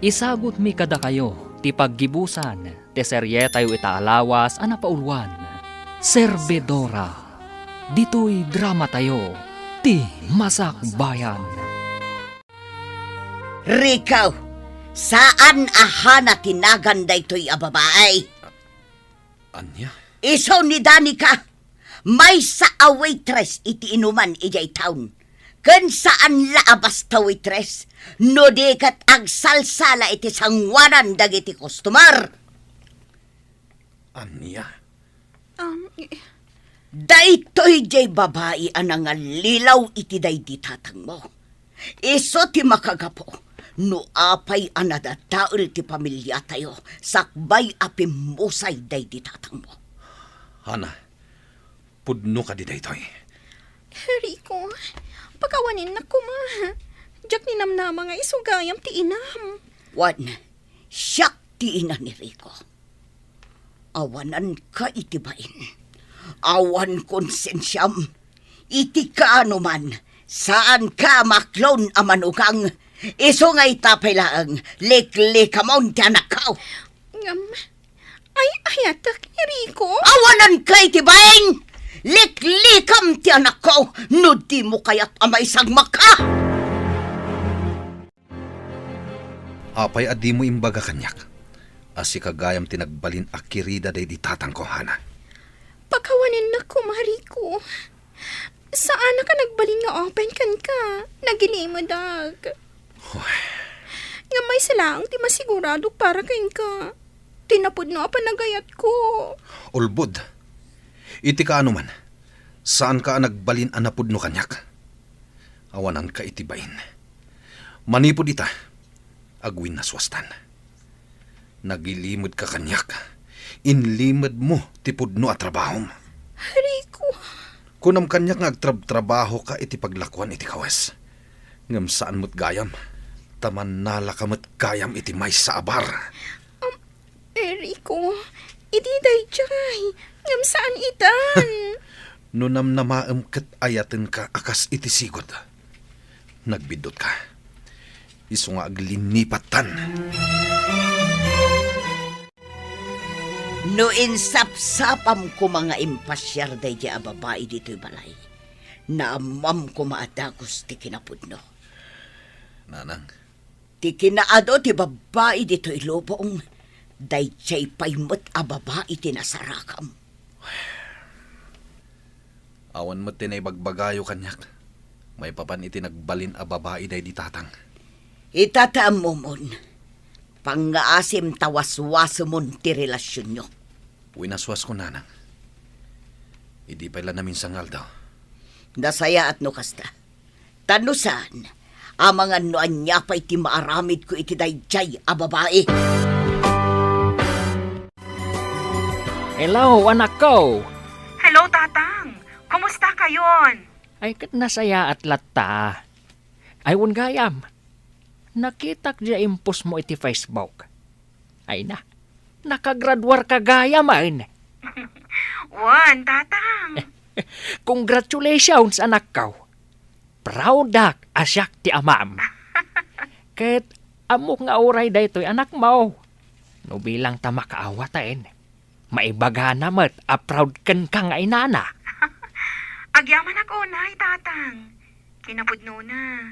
isagutmi kadakayo ti paggibusan ti serietayo ita a lawas a napauluan, Servidora. Ditoy dramatayo, Ti Masakbayan. Rico, saan a Hana ti nagan daytoy a babai. Ania? Isu ni Danica, maysa a waitress iti inuman idiay town. Ken saan la a basta waitress, no di ket agsalsala iti sangoanan dagiti customer. Ania? Um, i- Daytoy diay babai a nangallilaw iti daydi tatangmo. Isu ti makagapu no apay a nadadael ti pamiliatayo sakbay a pimmusay daydi tatangmo. Hana, pudno kadi daytoy? Rico, pakawaninnak koma. Diak ninamnama nga isu gayam ti inam. Wen, siak ti ina ni Rico. Awananka iti bain. Awan konsensiam. Iti kaano man, saanka a maklon a manugang. Isu nga ita pay laeng, liklikamon ti anakko. Ngem, ay-ayatek ni Rico. Awananka iti bain! Liklikam ti anakko no dimo kayat a maisagmakka! Apay a dimo imbaga kaniak a sika gayam ti nagbalin a kirida daydi tatangko, Hana? Pakawaninnak koma, Rico. Saanak a nagbalin nga open kenka. Nagilimedak. Hoy. Ngem maysa laeng ti masiguradok para kenka. Ti napudno a panagayatko. Ulbod. Iti kaano man, saanka a nagbalin a napudno kaniak. Awananka iti bain. Manipud ita, agwinnasuastan. Nagilimedka kaniak. Inlimedmo ti pudno a trabahom. Rico. Kunam kaniak nga agtrabtrabahoka iti paglakuan iti kawes. Ngem saan met gayam, ta mannalaka met gayam iti maysa a bar. Am, Rico, idi daydiay, ngem saan itan. No namnamaem ket ayatenka a kas iti sigud. Nagbiddutka. Isu nga aglinnipattan. No insapsapam koma nga impasiar daydiay a babai ditoy balay, naammam koma a dagus ti kinapudno. Nanang. Ti kinaadu ti babbai ditoy lubong, daydiay pay met a babai ti nasarakam. Awan met ti naibagbagayo kaniak maipapan iti nagbalin a babai daydi tatang. Ita ti ammomon, pangngaasim ta waswasemon ti relasionyo. Winaswasko, Nanang. Idi pay la naminsan nga aldaw. Nasayaat no kasta. Ta no saan, amangan no ania pay ti maaramidko iti daydiay a babai. Hello, anakko! Hello, Tatang! Kumusta kayon? Ay, ket nasayaat latta. Ay, wen gayam, nakitak diay impostmo iti Facebook. Ay na, nakagraduarka gayamen. Wen, Tatang. Congratulations, anakko. Proudak a siak ti amam. Ket ammok nga uray daytoy anakmo. No bilang ta makaawaten, maibagana met a proud kenka nga inana. Agyamanak unay, Tatang. Kinapudnona,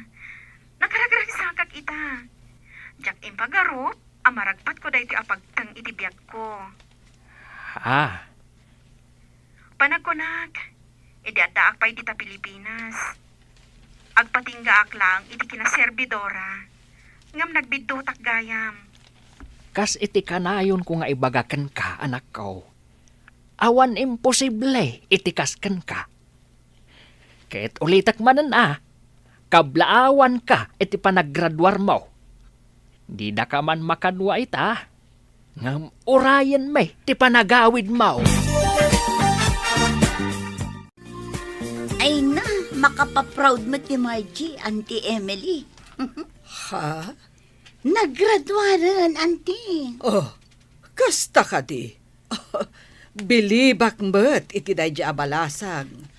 nakaragragsakak ita. Diak impagarup a maragpatko daytoy a pagteng iti biagko. Ha? Panagkunak, idi addaak pay dita Pilipinas, agpatinggaak laeng iti kinaservidora, ngem nagbiddutak gayam. Kas iti kanayonko nga ibaga kenka, anakko, awan imposible iti kas kenka. Ket ulitek manen a, kablaawanka iti panagraduarmo. Didaka man makadua ita, ngem urayenmi ti panagawidmo. Ay na, makapaproud met ni Margie, Auntie Emily. Ha? Naggraduaren, Auntie. Oh, kasta kadi? Bilibak met iti daydi a balasang.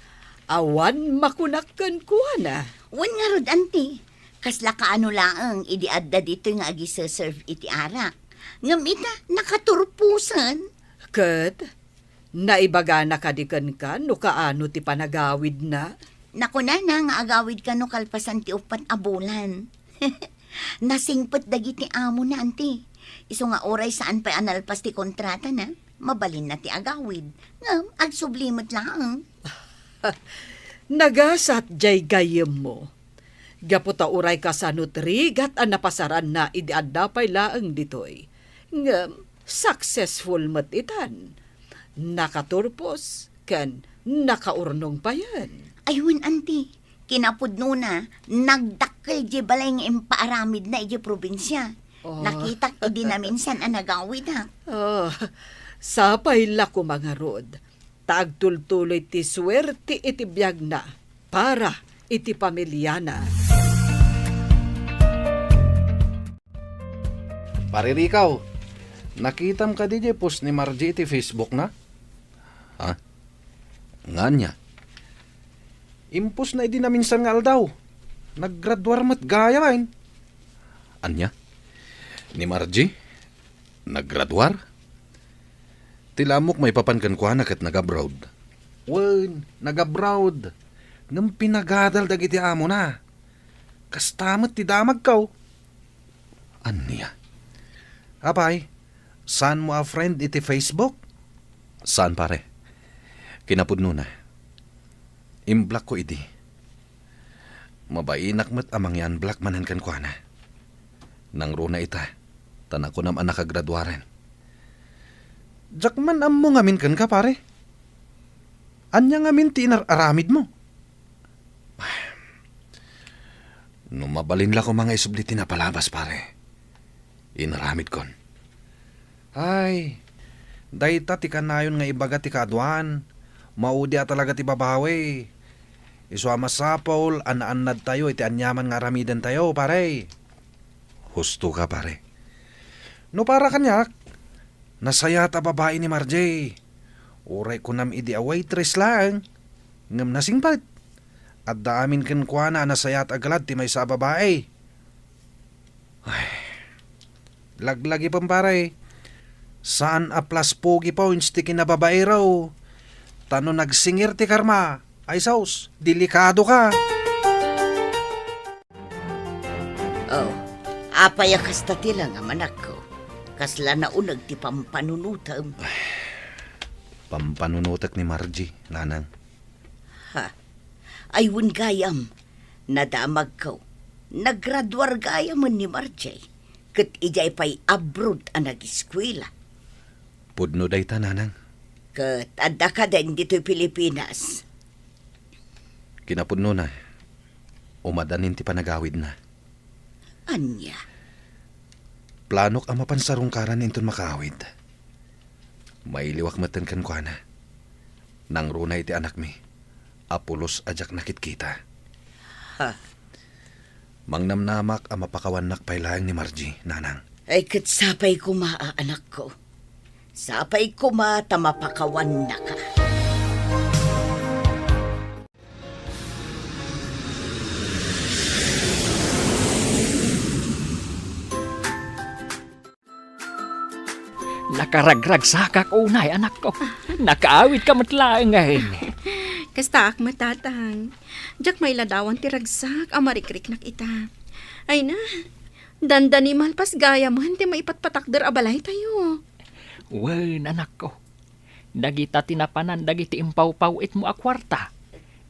Awan makunak kenkuana. Wen ngarud, Auntie, kasla kaano laeng idi adda ditoy nga agiseserve iti arak. Ngem ita, nakaturposen. Ket, naibagana kadi kenka no kaano ti panagawidna? Nakunana nga agawid kano kalpasan ti uppat a bulan. Nasingpet dagiti amona, Auntie. Isu nga uray saan pay a nalpas ti kontratana, mabalinna ti agawid. Ngem, agsubli met laeng. Nagasat jay gayyemmo. Gapu ta uray kasano ti rigat a napasaranna idi adda pay laeng ditoy. Ngem, successful met itan. Nakaturpos ken nakaurnong payen. Ay wen, Auntie, kinapudnona, nagdakkel diay balay nga impaaramidna idiay probinsia. Oh. Nakitak idi naminsan a nagawid, ha? Oh, sapay la koma ngarud, ta agtultuloy ti suerte iti biagna para iti pamiliana. Pare Rico, nakitam kadi diay post ni Margie iti Facebook na? Ha? Nga ania? Impostna idi naminsan nga aldaw. Naggraduar met gayamen. Ania? Ni Margie? Naggraduar? Ti lamok maipapan kenkuana ket nag-abroad. Wen, nag-abroad. Ngem pinagadal dagiti amona. Kasta met ti damagko. Ania? Apay, saanmo a friend iti Facebook? Saan, pare. Kinapudnona, imblockko idi. Mabainak met a mangi-unblock manen kenkuana. Nangruna ita, ta nakunam a nakagraduaren. Diak man ammo ngamin kenka, pare. Ania ngamin ti inar-aramidmo? No mabalin la koma nga isubli ti napalabas, pare, inaramidkon. Ay, dayta ti kanayon nga ibaga ti kaaduan. Maudi a talaga ti babawi. Isu a masapul a naannadtayo iti aniaman nga aramidentayo, pare. Husto ka, pare. No para kaniak, nasayaat a babai ni Margie. Uray kunam idi a waitress laeng, ngem nasingpet. Adda amin kenkuana a nasayaat a galad ti maysa a babai. Ay, laglagipem, pare. Saan a plus pogi points ti kinababairo. Ta no nagsingir ti karma, ay sus, delikado ka. Oh, apay a kasta ti langam, anakko? Kasla nauneg ti pampanunotem. Pampanunotek ni Margie, nanang. Ha? Ay, wen gayam, nadamagko. Naggraduar gayamen ni Margie, ket idiay pay abroad a nagiskuela. Pudno dayta, nanang. Ket adda kaden ditoy Pilipinas. Kinapudnona, umadanin ti panagawidna. Ania? Planok a mapan sarungkaran inton makaawid. Mailiwak metten kenkuana. Nangruna iti anakmi a pulos a diak nakitkita. Ha? Mangnamnamak a mapakawannak pay laeng ni Margie, nanang. Ay, ket sapay koma a anakko. Sapay koma ta mapakawannaka. Nakaragragsakak unay, anakko. Nakaawidka met laengen. Kastaak met, tatang. Diak mailadawan ti ragsak a marikriknak ita. Ay na, dandani malpas gayamen ti maipatpatakder a balaytayo. Wen, anakko. Dagita ti napanan dagiti impawpaw-itmo a kuarta.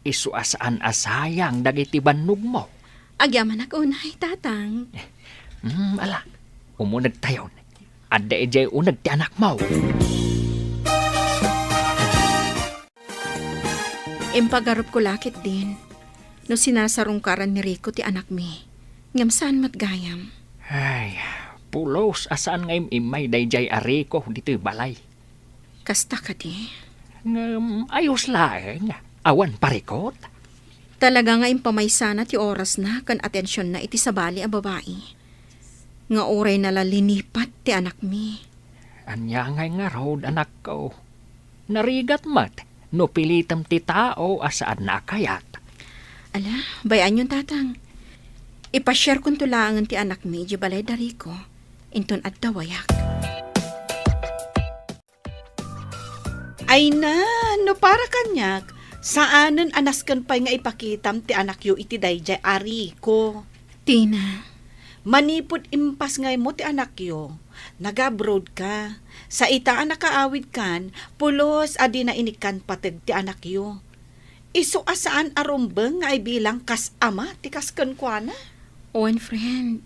Isu a saan a sayang dagiti bannogmo. Agyamanak unay, tatang. Hmm, ala, umunegtayon. Adda idiay uneg ti anakmo. Impagarupko la ketdin. no sinasarungkaran ni Rico ti anakmi. Ngem saan met gayam. Ay, pulos a saan nga im-immay daydiay a Rico ditoy balay. Kasta kadi? Ngem ayos laeng, awan parikot. Talaga nga impamaysana ti orasna ken atensionna iti sabali a babai. Nga urayna la linipat ti anakmi. Ania ngay ngarud, anakko? Narigat met no pilitem ti tao a saanna a kayat. Ala, bay-anyon, tatang. Ipasiarkonto laengen ti anakmi idiay balay da Rico. Inton adda wayak. Ay na, no para kaniak, saanen a nasken pay nga ipakitam ti anakyo iti daydiay a Rico. Tina. Manipud impasngaymo ti anakyo, nag-abroad ka. Sa ita a nakaawidkan, pulos a dina inikkan pateg ti anakyo. Isu a saan a rumbeng nga ibilang kas ama ti kas kenkuana. Wen, friend.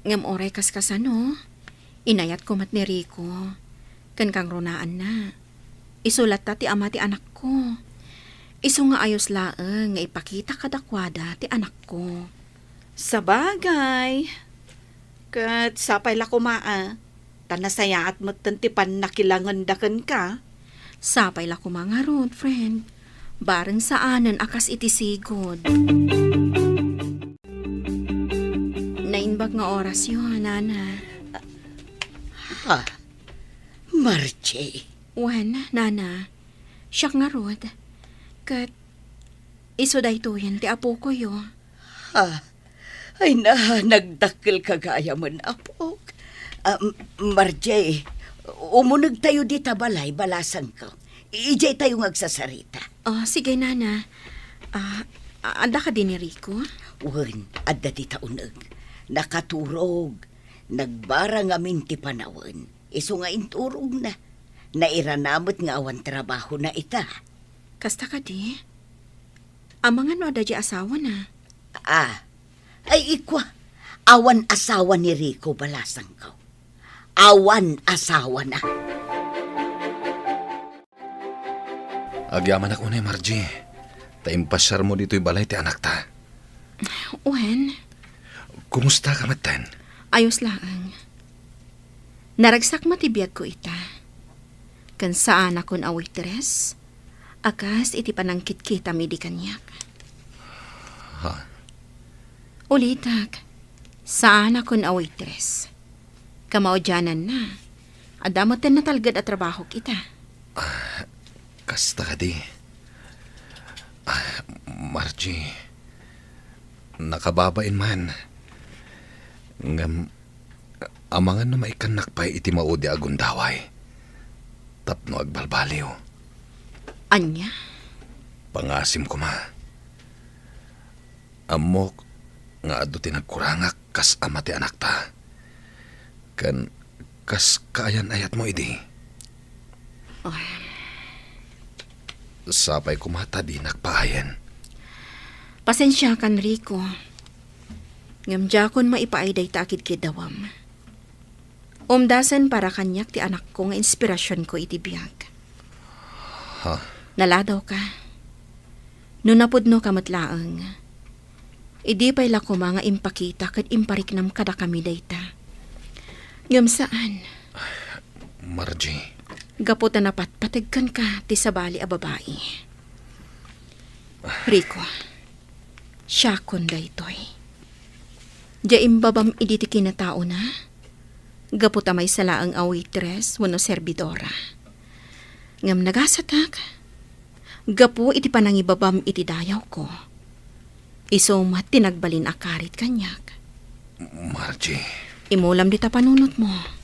Ngem uray kaskasano, inayatko met ni Rico. Ken kangrunaanna, isu latta ti ama ti anakko. Isu nga ayos laeng nga ipakita kadakuada ti anakko. Sabagay, ket sapay la koma a, ta nasayaat metten ti pannakilangenda kenka. Sapay la koma ngarud, friend. Bareng saanen a kas iti sigud. Naimbag nga orasyo, nana. Ha? Margie? Wen, nana. Siak ngarud. Ket isu daytoyen ti apokoyo. Ha? Ay na, nagdakkel ka gayamen, apok. Ah, M-, Margie, umunegtayo dita balay, balasangko. Idiay tayo nga agsasarita. Oh, sige, nana. Ah, a-, adda kadi ni Rico? Wen, adda dita uneg. Nakaturog. Nagbara ngamin ti panawen. Isu nga inturogna. Nairana met nga awan trabahona ita. Kasta kadi? Amangan no adda diay asawana? Ah, ay ikua, awan asawa ni Rico, balasangko. Awan asawana. Agyamanak unay, Margie, ta impasiarmo ditoy balay ti anakta. Wen. Kumusta ka metten? Ayos laeng. Naragsak met ti biagko ita. Ken saanakon a waitress, a kas iti panangkitkitam idi kaniak. Ha? Ulitek, saanakon a waitress. Kamaudiananna, adda metten natalged a trabahok ita. Ah, kasta kadi. Ah, Margie, nakababain man. Ngem, amangan no maikkannak pay iti maudi a gundaway tapno agbalbaliw. Ania? Pangasim koma. Ammok nga adu ti nagkurangak kas ama ti anakta. Ken kas kaayan-ayatmo idi. Oh. Sapay koma ta dinak paayen. Pasensiakan, Rico. Ngem diakon maipaay dayta a kidkiddawem. Umdasen para kaniak ti anakko nga inspirasionko iti biag. Ha? Naladawka. No napudnoka met laeng, idi pay la koma nga impakita ket impariknam kadakami dayta. Ngem saan. Margie. Gapu ta napatpateg kenka ti sabali a babai. Rico, siakon daytoy. Dia imbabam idi ti kinataona, gapu ta maysa laeng a waitress wenno serbidora. Ngem nagasatak, gapu iti panangibabam iti dayawko, isu met ti nagbalin a karit kaniak. Margie. Imulam dita panunotmo.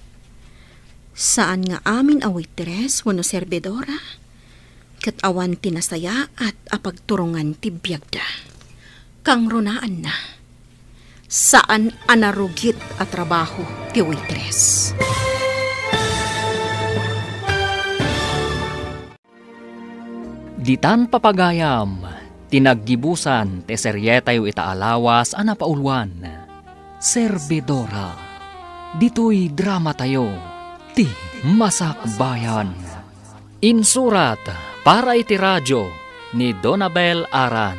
Saan nga amin a waitress wenno serbidora ket awan ti nasayaat a pagturongan ti biagda. Kangrunaanna, saan a narugit a trabaho ti waitress. Ditan papagayam ti naggibusan ti serietayo ita a lawas a napauluan, Serbidora. Ditoy dramatayo, ti Masakbayan. Insurat para iti radio ni Donabel Aran.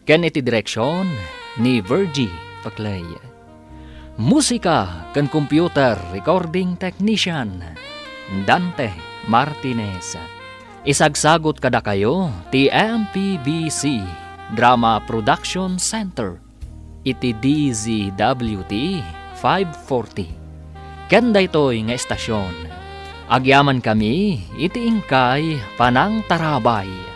ken iti direksion ni Virgie Paclay. Musika ken computer recording technician, Dante Martinez. Isagsagut kadakayo ti M P B C Drama Production Center iti D Z W T five forty. Ken daytoy nga estasion, agyamankami iti inkay panangtarabay.